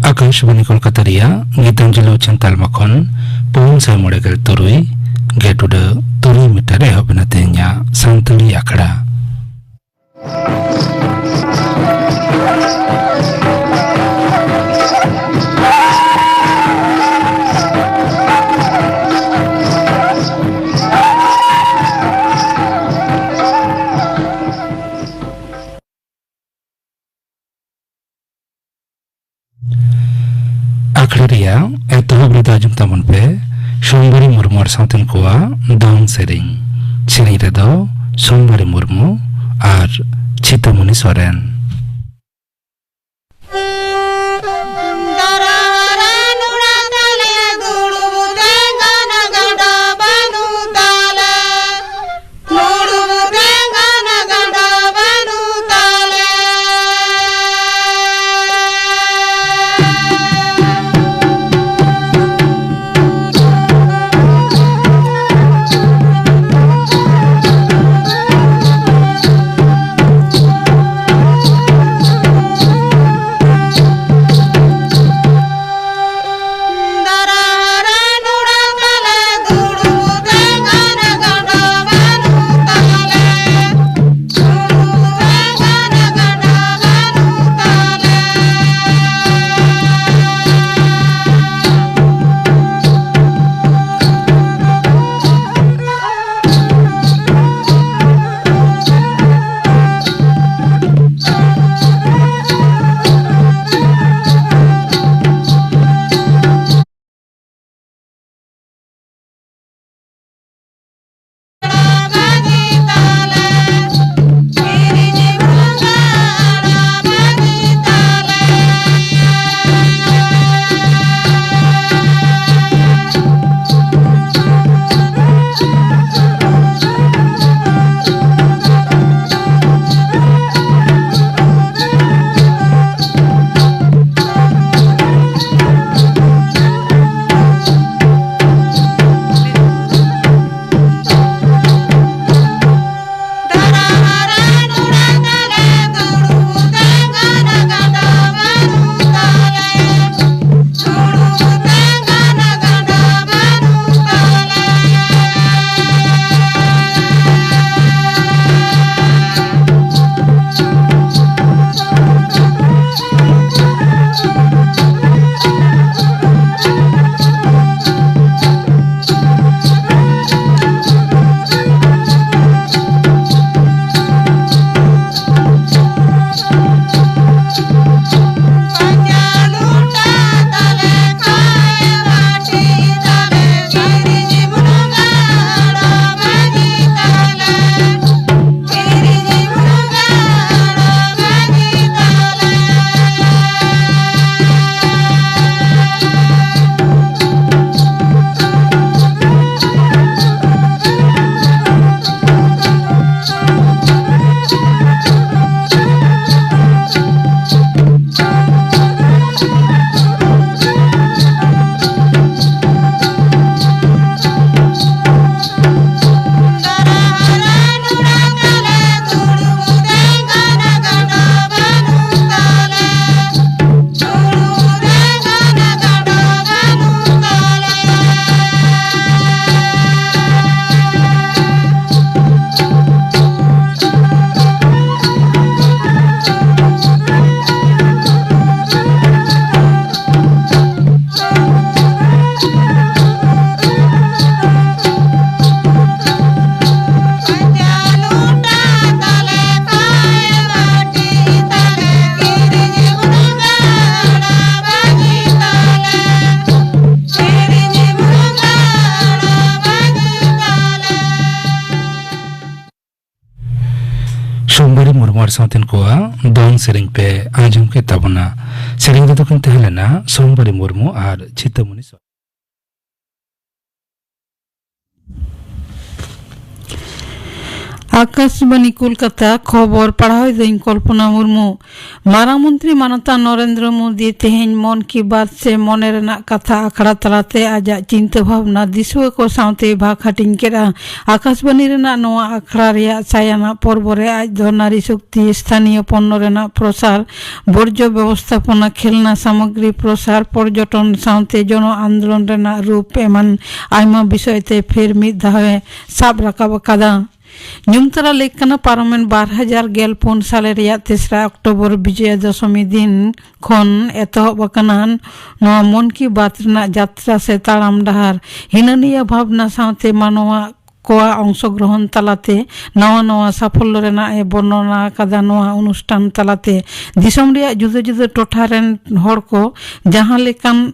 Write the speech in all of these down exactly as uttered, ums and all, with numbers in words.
ᱟᱠᱟᱥᱵᱟᱱᱤ ᱠᱳᱞᱠᱟᱛᱟ ᱨᱮᱭᱟᱜ ᱜᱤᱛᱟᱧᱡᱚᱞᱤ ᱩᱪᱷᱟᱹᱱ ᱛᱟᱞᱢᱟ ᱠᱷᱚᱱ ᱯᱩᱱ ᱥᱟᱭ ᱢᱚᱬᱮ ᱜᱮᱞ ᱛᱩᱨᱩᱭ ᱜᱮᱴ ᱩᱰᱟᱹ ᱛᱩᱨᱩᱭ ᱢᱤᱴᱟᱨ ᱮᱦᱚᱵ ᱮᱱᱟ ᱛᱮᱦᱮᱧᱟᱜ ᱥᱟᱱᱛᱟᱲᱤ ᱟᱠᱷᱲᱟ᱾ ᱟᱠᱷᱲᱟ ᱨᱮᱭᱟᱜ ᱮᱛᱚᱦᱚᱵ ᱨᱮᱫᱚ ᱟᱸᱡᱚᱢ ᱛᱟᱵᱚᱱ ᱯᱮ ᱥᱳᱢᱵᱟᱨᱤ ᱢᱩᱨᱢᱩ ᱟᱨ ᱥᱟᱶᱛᱮᱱ ᱠᱚᱣᱟᱜ ᱫᱚᱝ ᱥᱮᱨᱮᱧ᱾ ᱥᱮᱨᱮᱧ ᱨᱮᱫᱚ ᱥᱳᱢᱵᱟᱨᱤ ᱢᱩᱨᱢᱩ ᱟᱨ ᱪᱷᱤᱛᱟᱢᱚᱱᱤ ᱥᱚᱨᱮᱱ᱾ ᱥᱟᱶᱛᱮᱱ ᱠᱚᱣᱟᱜ ᱫᱚᱝ ᱥᱮᱨᱮᱧ ᱯᱮ ᱟᱸᱡᱚᱢ ᱠᱮᱫ ᱛᱟᱵᱚᱱᱟ᱾ ᱥᱮᱨᱮᱧ ᱨᱮᱫᱚ ᱠᱤᱱ ᱛᱟᱦᱮᱸ ᱞᱮᱱᱟ ᱥᱳᱢᱵᱟᱨᱤ ᱢᱩᱨᱢᱩ ᱟᱨ ᱪᱷᱤᱛᱟᱹᱢᱩᱱᱤ ᱥᱚᱨᱮᱱ᱾ ᱟᱠᱟᱥᱵᱟᱱᱤ ᱠᱳᱞᱠᱟᱛᱟ, ᱠᱷᱚᱵᱚᱨ ᱯᱟᱲᱦᱟᱣ ᱮᱫᱟᱹᱧ ᱠᱚᱞᱯᱚᱱᱟ ᱢᱩᱨᱢᱩ᱾ ᱢᱟᱨᱟᱝ ᱢᱚᱱᱛᱨᱤ ᱢᱟᱱᱚᱛᱟᱱ ᱱᱚᱨᱮᱱᱫᱨᱚ ᱢᱳᱫᱤ ᱛᱮᱦᱮᱧ ᱢᱚᱱ ᱠᱤ ᱵᱟᱛ ᱥᱮ ᱢᱚᱱᱮ ᱨᱮᱱᱟᱜ ᱠᱟᱛᱷᱟ ᱟᱠᱷᱲᱟ ᱛᱟᱞᱟᱛᱮ ᱟᱡᱟᱜ ᱪᱤᱱᱛᱟᱹ ᱵᱷᱟᱵᱽᱱᱟ ᱫᱤᱥᱩᱣᱟᱹ ᱠᱚ ᱥᱟᱶᱛᱮᱭ ᱵᱷᱟᱜᱽ ᱦᱟᱹᱴᱤᱧ ᱠᱮᱫᱼᱟ᱾ ᱟᱠᱟᱥᱵᱟᱱᱤ ᱨᱮᱱᱟᱜ ᱱᱚᱣᱟ ᱟᱠᱷᱲᱟ ᱨᱮᱭᱟᱜ ᱥᱟᱭ ᱟᱱᱟᱜ ᱯᱚᱨᱵᱚ ᱨᱮ ᱟᱡ ᱫᱚ ᱱᱟᱨᱤ ᱥᱚᱠᱛᱤ, ᱥᱛᱷᱟᱱᱤᱭᱚ ᱯᱚᱱᱱᱚ ᱨᱮᱱᱟᱜ ᱯᱨᱚᱥᱟᱨ, ᱵᱚᱨᱡᱚ ᱵᱮᱵᱚᱥᱛᱷᱟᱯᱚᱱᱟ, ᱠᱷᱮᱞᱱᱟ ᱥᱟᱢᱚᱜᱨᱤ ᱯᱨᱚᱥᱟᱨ, ᱯᱚᱨᱡᱚᱴᱚᱱ ᱥᱟᱶᱛᱮ ᱡᱚᱱᱚ ᱟᱱᱫᱳᱞᱚᱱ ᱨᱮᱱᱟᱜ ᱨᱩᱯ ᱮᱢᱟᱱ ᱟᱭᱢᱟ ᱵᱤᱥᱚᱭ ᱛᱮ ᱯᱷᱮᱨ ᱢᱤᱫ ᱫᱷᱟᱣ ᱮ ᱥᱟᱵ ᱨᱟᱠᱟᱵ ᱟᱠᱟᱫᱟ᱾ ᱧᱩᱢ ᱛᱚᱨᱟ ᱞᱮᱠ ᱠᱟᱱᱟ, ᱯᱟᱨᱚᱢᱮᱱ ᱵᱟᱨ ᱦᱟᱡᱟᱨ ᱜᱮᱞ ᱯᱩᱱ ᱥᱟᱞᱮ ᱨᱮᱭᱟᱜ ᱛᱮᱥᱨᱟ ᱚᱠᱴᱳᱵᱚᱨ ᱵᱤᱡᱚᱭᱟ ᱫᱚᱥᱚᱢᱤ ᱫᱤᱱ ᱠᱷᱚᱱ ᱮᱛᱚᱦᱚᱵ ᱟᱠᱟᱱᱟ ᱱᱚᱣᱟ ᱢᱚᱱ ᱠᱤ ᱵᱟᱛ ᱨᱮᱱᱟᱜ ᱡᱟᱛᱨᱟ ᱥᱮ ᱛᱟᱲᱟᱢ ᱰᱟᱦᱟᱨ᱾ ᱦᱤᱱᱟᱹᱱᱤᱭᱟᱹ ᱵᱷᱟᱵᱽᱱᱟ ᱥᱟᱶᱛᱮ ᱢᱟᱱᱣᱟ ᱠᱚᱣᱟᱜ ᱚᱝᱥᱚᱜᱨᱚᱦᱚᱱ ᱛᱟᱞᱟᱛᱮ ᱱᱟᱣᱟ ᱱᱟᱣᱟ ᱥᱟᱯᱷᱚᱞᱞᱚ ᱨᱮᱱᱟᱜ ᱮ ᱵᱚᱨᱱᱚᱱᱟ ᱟᱠᱟᱫᱟ᱾ ᱱᱚᱣᱟ ᱚᱱᱩᱥᱴᱷᱟᱱ ᱛᱟᱞᱟᱛᱮ ᱫᱤᱥᱚᱢ ᱨᱮᱭᱟᱜ ᱡᱩᱫᱟᱹ ᱡᱩᱫᱟᱹ ᱴᱚᱴᱷᱟ ᱨᱮᱱ ᱦᱚᱲ ᱠᱚ ᱡᱟᱦᱟᱸ ᱞᱮᱠᱟᱱ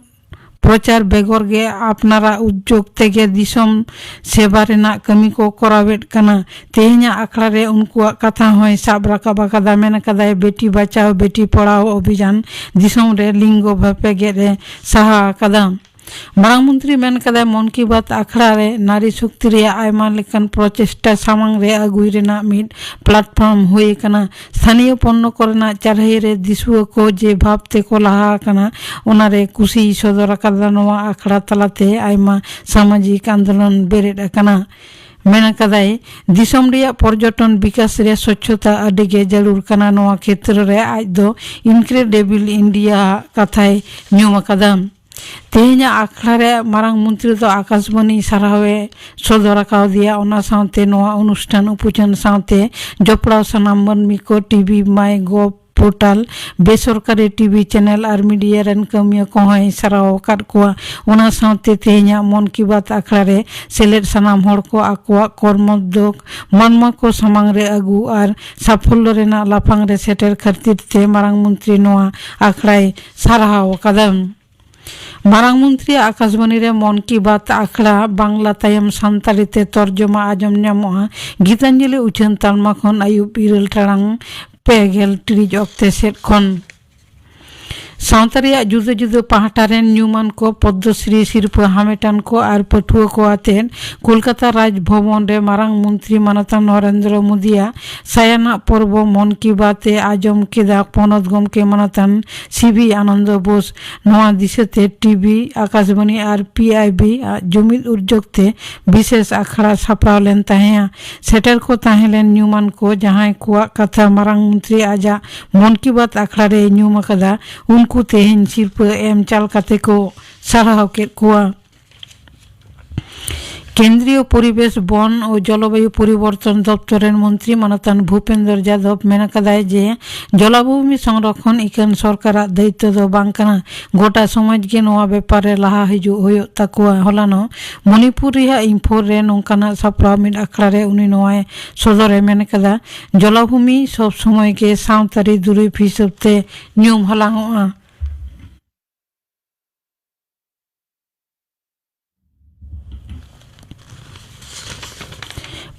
ᱯᱨᱚᱪᱟᱨ ᱵᱮᱜᱚᱨ ᱜᱮ ᱟᱯᱱᱟᱨᱟᱜ ᱩᱫᱽᱡᱳᱜᱽ ᱛᱮᱜᱮ ᱫᱤᱥᱚᱢ ᱥᱮᱵᱟ ᱨᱮᱱᱟᱜ ᱠᱟᱹᱢᱤ ᱠᱚ ᱠᱚᱨᱟᱣᱮᱫ ᱠᱟᱱᱟ᱾ ᱛᱮᱦᱮᱧᱟᱜ ᱟᱠᱷᱲᱟ ᱨᱮ ᱩᱱᱠᱩᱣᱟᱜ ᱠᱟᱛᱷᱟ ᱦᱚᱸᱭ ᱥᱟᱵ ᱨᱟᱠᱟᱵ ᱟᱠᱟᱫᱟ᱾ ᱢᱮᱱ ᱟᱠᱟᱫᱟᱭ, ᱵᱮᱴᱤ ᱵᱟᱪᱟᱣ ᱵᱮᱴᱤ ᱯᱚᱲᱷᱟᱣ ᱚᱵᱷᱤᱡᱟᱱ ᱫᱤᱥᱚᱢ ᱨᱮ ᱞᱤᱝᱜᱚ ᱵᱷᱮᱯᱮᱜᱮᱫ ᱮ ᱥᱟᱦᱟ ᱟᱠᱟᱫᱟ᱾ ᱢᱟᱨᱟᱝ ᱢᱚᱱᱛᱨᱤ ᱢᱮᱱ ᱠᱟᱫᱟᱭ, ᱢᱚᱱ ᱠᱤ ᱵᱟᱛ ᱟᱠᱷᱲᱟ ᱨᱮ ᱱᱟᱨᱤ ᱥᱚᱠᱛᱤ ᱨᱮᱭᱟᱜ ᱟᱭᱢᱟ ᱞᱮᱠᱟᱱ ᱯᱨᱚᱪᱮᱥᱴᱟ ᱥᱟᱢᱟᱝ ᱨᱮ ᱟᱹᱜᱩᱭ ᱨᱮᱱᱟᱜ ᱢᱤᱫ ᱯᱞᱟᱴᱯᱷᱚᱨᱢ ᱦᱩᱭ ᱟᱠᱟᱱᱟ᱾ ᱥᱛᱷᱟᱱᱤᱭᱚ ᱯᱚᱱᱱᱚ ᱠᱚᱨᱮᱱᱟᱜ ᱪᱟᱨᱦᱟᱭ ᱨᱮ ᱫᱤᱥᱩᱣᱟᱹ ᱠᱚ ᱡᱮ ᱵᱷᱟᱵᱽ ᱛᱮᱠᱚ ᱞᱟᱦᱟ ᱟᱠᱟᱱᱟ, ᱚᱱᱟᱨᱮ ᱠᱩᱥᱤᱭ ᱥᱚᱫᱚᱨ ᱟᱠᱟᱫᱟ᱾ ᱱᱚᱣᱟ ᱟᱠᱷᱲᱟ ᱛᱟᱞᱟᱛᱮ ᱟᱭᱢᱟ ᱥᱟᱢᱟᱡᱤᱠ ᱟᱱᱫᱳᱞᱚᱱ ᱵᱮᱨᱮᱫ ᱟᱠᱟᱱᱟ᱾ ᱢᱮᱱ ᱟᱠᱟᱫᱟᱭ, ᱫᱤᱥᱚᱢ ᱨᱮᱭᱟᱜ ᱯᱚᱨᱡᱚᱴᱚᱱ ᱵᱤᱠᱟᱥ ᱨᱮ ᱥᱚᱪᱷᱚᱛᱟ ᱟᱹᱰᱤ ᱜᱮ ᱡᱟᱹᱨᱩᱲ ᱠᱟᱱᱟ᱾ ᱱᱚᱣᱟ ᱠᱷᱮᱛᱨᱚ ᱨᱮ ᱟᱡ ᱫᱚ ᱤᱱᱠᱨᱮᱰᱤᱵᱞ ᱤᱱᱰᱤᱭᱟ ᱠᱟᱛᱷᱟᱭ ᱧᱩᱢ ᱟᱠᱟᱫᱟ᱾ ᱛᱮᱦᱮᱧᱟᱜ ᱟᱠᱷᱲᱟ ᱨᱮ ᱢᱟᱨᱟᱝ ᱢᱚᱱᱛᱨᱤ ᱫᱚ ᱟᱠᱟᱥᱵᱟᱱᱤ ᱥᱟᱨᱦᱟᱣ ᱮ ᱥᱚᱫᱚᱨ ᱟᱠᱟᱣᱫᱮᱭᱟ᱾ ᱚᱱᱟ ᱥᱟᱶᱛᱮ ᱱᱚᱣᱟ ᱚᱱᱩᱥᱴᱷᱟᱱ ᱩᱯᱩᱪᱷᱟᱹᱱ ᱥᱟᱶᱛᱮ ᱡᱚᱯᱲᱟᱣ ᱥᱟᱱᱟᱢ ᱢᱟᱹᱱᱢᱤ ᱠᱚ ᱴᱤᱵᱷᱤ ᱢᱟᱭ ᱜᱚᱵᱷ ᱯᱳᱨᱴᱟᱞ, ᱵᱮᱥᱚᱨᱠᱟᱨᱤ ᱴᱤᱵᱷᱤ ᱪᱮᱱᱮᱞ ᱟᱨ ᱢᱤᱰᱤᱭᱟ ᱨᱮᱱ ᱠᱟᱹᱢᱤᱭᱟᱹ ᱠᱚᱦᱚᱸᱭ ᱥᱟᱨᱦᱟᱣ ᱟᱠᱟᱫ ᱠᱚᱣᱟ᱾ ᱚᱱᱟ ᱥᱟᱶᱛᱮ ᱛᱮᱦᱮᱧᱟᱜ ᱢᱚᱱ ᱠᱤ ᱵᱟᱛ ᱟᱠᱷᱲᱟ ᱨᱮ ᱥᱮᱞᱮᱫ ᱥᱟᱱᱟᱢ ᱦᱚᱲ ᱠᱚ ᱟᱠᱚᱣᱟᱜ ᱠᱚᱨᱢᱚᱫᱽᱫᱷᱚ ᱢᱟᱱᱣᱟ ᱠᱚ ᱥᱟᱢᱟᱝ ᱨᱮ ᱟᱹᱜᱩ ᱟᱨ ᱥᱟᱯᱷᱚᱞᱞᱚ ᱨᱮᱱᱟᱜ ᱞᱟᱯᱷᱟᱝ ᱨᱮ ᱥᱮᱴᱮᱨ ᱠᱷᱟᱹᱛᱤᱨ ᱛᱮ ᱢᱟᱨᱟᱝ ᱢᱚᱱᱛᱨᱤ ᱱᱚᱣᱟ ᱟᱠᱷᱲᱟᱭ ᱥᱟᱨᱦᱟᱣ ᱟᱠᱟᱫᱟ᱾ ᱢᱟᱨᱟᱝ ᱢᱚᱱᱛᱨᱤᱭᱟᱜ ᱟᱠᱟᱥᱵᱟᱱᱤ ᱨᱮ ᱢᱚᱱ ᱠᱤ ᱵᱟᱛ ᱟᱠᱷᱲᱟ, ᱵᱟᱝᱞᱟ ᱛᱟᱭᱚᱢ ᱥᱟᱱᱛᱟᱲᱤ ᱛᱮ ᱛᱚᱨᱡᱚᱢᱟ ᱟᱸᱡᱚᱢ ᱧᱟᱢᱚᱜᱼᱟ᱾ ᱜᱤᱛᱟᱧᱡᱚᱞᱤ ᱩᱪᱷᱟᱹᱱ ᱛᱟᱞᱢᱟ ᱠᱷᱚᱱ ᱟᱹᱭᱩᱵ ᱤᱨᱟᱹᱞ ᱴᱟᱲᱟᱝ ᱯᱮ ᱜᱮᱞ ᱴᱤᱲᱤᱡ ᱚᱠᱛᱮ ᱥᱮᱫ ᱠᱷᱚᱱ᱾ ᱥᱟᱶᱛᱟ ᱨᱮᱭᱟᱜ ᱡᱩᱫᱟᱹ ᱡᱩᱫᱟᱹ ᱯᱟᱦᱴᱟ ᱨᱮᱱ ᱧᱩᱢᱟᱱ ᱠᱚ, ᱯᱚᱫᱽᱢᱚᱥᱨᱤ ᱥᱤᱨᱯᱟᱹ ᱦᱟᱢᱮᱴᱟᱱ ᱠᱚ ᱟᱨ ᱯᱟᱹᱴᱷᱩᱣᱟᱹ ᱠᱚ ᱟᱛᱮᱫ ᱠᱳᱞᱠᱟᱛᱟ ᱨᱟᱡᱽ ᱵᱷᱚᱵᱚᱱ ᱨᱮ ᱢᱟᱨᱟᱝ ᱢᱚᱱᱛᱨᱤ ᱢᱟᱱᱚᱛᱟᱱ ᱱᱚᱨᱮᱱᱫᱨᱚ ᱢᱳᱫᱤᱭᱟᱜ ᱥᱟᱭᱟᱱᱟᱜ ᱯᱚᱨᱵᱚ ᱢᱚᱱ ᱠᱤ ᱵᱟᱛ ᱮ ᱟᱸᱡᱚᱢ ᱠᱮᱫᱟ ᱯᱚᱱᱚᱛ ᱜᱚᱢᱠᱮ ᱢᱟᱱᱚᱛᱟᱱ ᱥᱤ ᱵᱤ ᱟᱱᱚᱱᱫᱚ ᱵᱳᱥ᱾ ᱱᱚᱣᱟ ᱫᱤᱥᱟᱹᱛᱮ ᱴᱤ ᱵᱷᱤ, ᱟᱠᱟᱥᱵᱟᱱᱤ ᱟᱨ ᱯᱤ ᱟᱭ ᱵᱤ ᱟᱜ ᱡᱩᱢᱤᱫ ᱩᱫᱽᱡᱳᱜᱽ ᱛᱮ ᱵᱤᱥᱮᱥ ᱟᱠᱷᱲᱟ ᱥᱟᱯᱲᱟᱣ ᱞᱮᱱ ᱛᱟᱦᱮᱸᱭᱟ᱾ ᱥᱮᱴᱮᱨ ᱠᱚ ᱛᱟᱦᱮᱸ ᱞᱮᱱ ᱧᱩᱢᱟᱱ ᱠᱚ, ᱡᱟᱦᱟᱸᱭ ᱠᱚᱣᱟᱜ ᱠᱟᱛᱷᱟ ᱢᱟᱨᱟᱝ ᱢᱚᱱᱛᱨᱤ ᱟᱡᱟᱜ ᱢᱚᱱ ᱠᱤ ᱵᱟᱛ ᱟᱠᱷᱲᱟ ᱨᱮᱭ ᱧᱩᱢ ᱟᱠᱟᱫᱟ, ᱩᱱᱠᱩ ᱛᱮᱦᱮᱧ ᱥᱤᱨᱯᱟᱹ ᱮᱢ ᱪᱟᱞ ᱠᱟᱛᱮ ᱠᱚ ᱥᱟᱨᱦᱟᱣ ᱠᱮᱫ ᱠᱚᱣᱟ᱾ ᱠᱮᱱᱫᱨᱤᱭᱚ ᱯᱚᱨᱤᱵᱮᱥ, ᱵᱚᱱ ᱳ ᱡᱚᱞᱚᱵᱟᱭᱩ ᱯᱚᱨᱤᱵᱚᱨᱛᱚᱱ ᱫᱚᱯᱛᱚᱨ ᱨᱮᱱ ᱢᱚᱱᱛᱨᱤ ᱢᱟᱱᱚᱛᱟᱱ ᱵᱷᱩᱯᱮᱱᱫᱨ ᱡᱟᱫᱚᱵ ᱢᱮᱱ ᱟᱠᱟᱫᱟᱭ ᱡᱮ ᱡᱚᱞᱟᱵᱷᱩᱢᱤ ᱥᱚᱝᱨᱚᱠᱷᱚᱱ ᱤᱠᱷᱟᱹᱱ ᱥᱚᱨᱠᱟᱨᱟᱜ ᱫᱟᱭᱤᱛᱛᱚ ᱫᱚ ᱵᱟᱝ ᱠᱟᱱᱟ, ᱜᱚᱴᱟ ᱥᱚᱢᱟᱡᱽ ᱜᱮ ᱱᱚᱣᱟ ᱵᱮᱯᱟᱨ ᱨᱮ ᱞᱟᱦᱟ ᱦᱤᱡᱩᱜ ᱦᱩᱭᱩᱜ ᱛᱟᱠᱚᱣᱟ᱾ ᱦᱚᱞᱟᱱᱚᱜ ᱢᱚᱱᱤᱯᱩᱨ ᱨᱮᱭᱟᱜ ᱤᱢᱯᱷᱚᱞ ᱨᱮ ᱱᱚᱝᱠᱟᱱᱟᱜ ᱥᱟᱯᱲᱟᱣ ᱢᱤᱫ ᱟᱠᱷᱲᱟ ᱨᱮ ᱩᱱᱤ ᱱᱚᱣᱟᱭ ᱥᱚᱫᱚᱨᱮ ᱢᱮᱱ ᱟᱠᱟᱫᱟ, ᱡᱚᱞᱟᱵᱷᱩᱢᱤ ᱥᱚᱵ ᱥᱚᱢᱚᱭ ᱜᱮ ᱥᱟᱶᱛᱟᱨᱤ ᱫᱩᱨᱤᱵᱽ ᱦᱤᱥᱟᱹᱵ ᱛᱮ ᱧᱩᱢ ᱦᱟᱞᱟᱝᱚᱜᱼᱟ᱾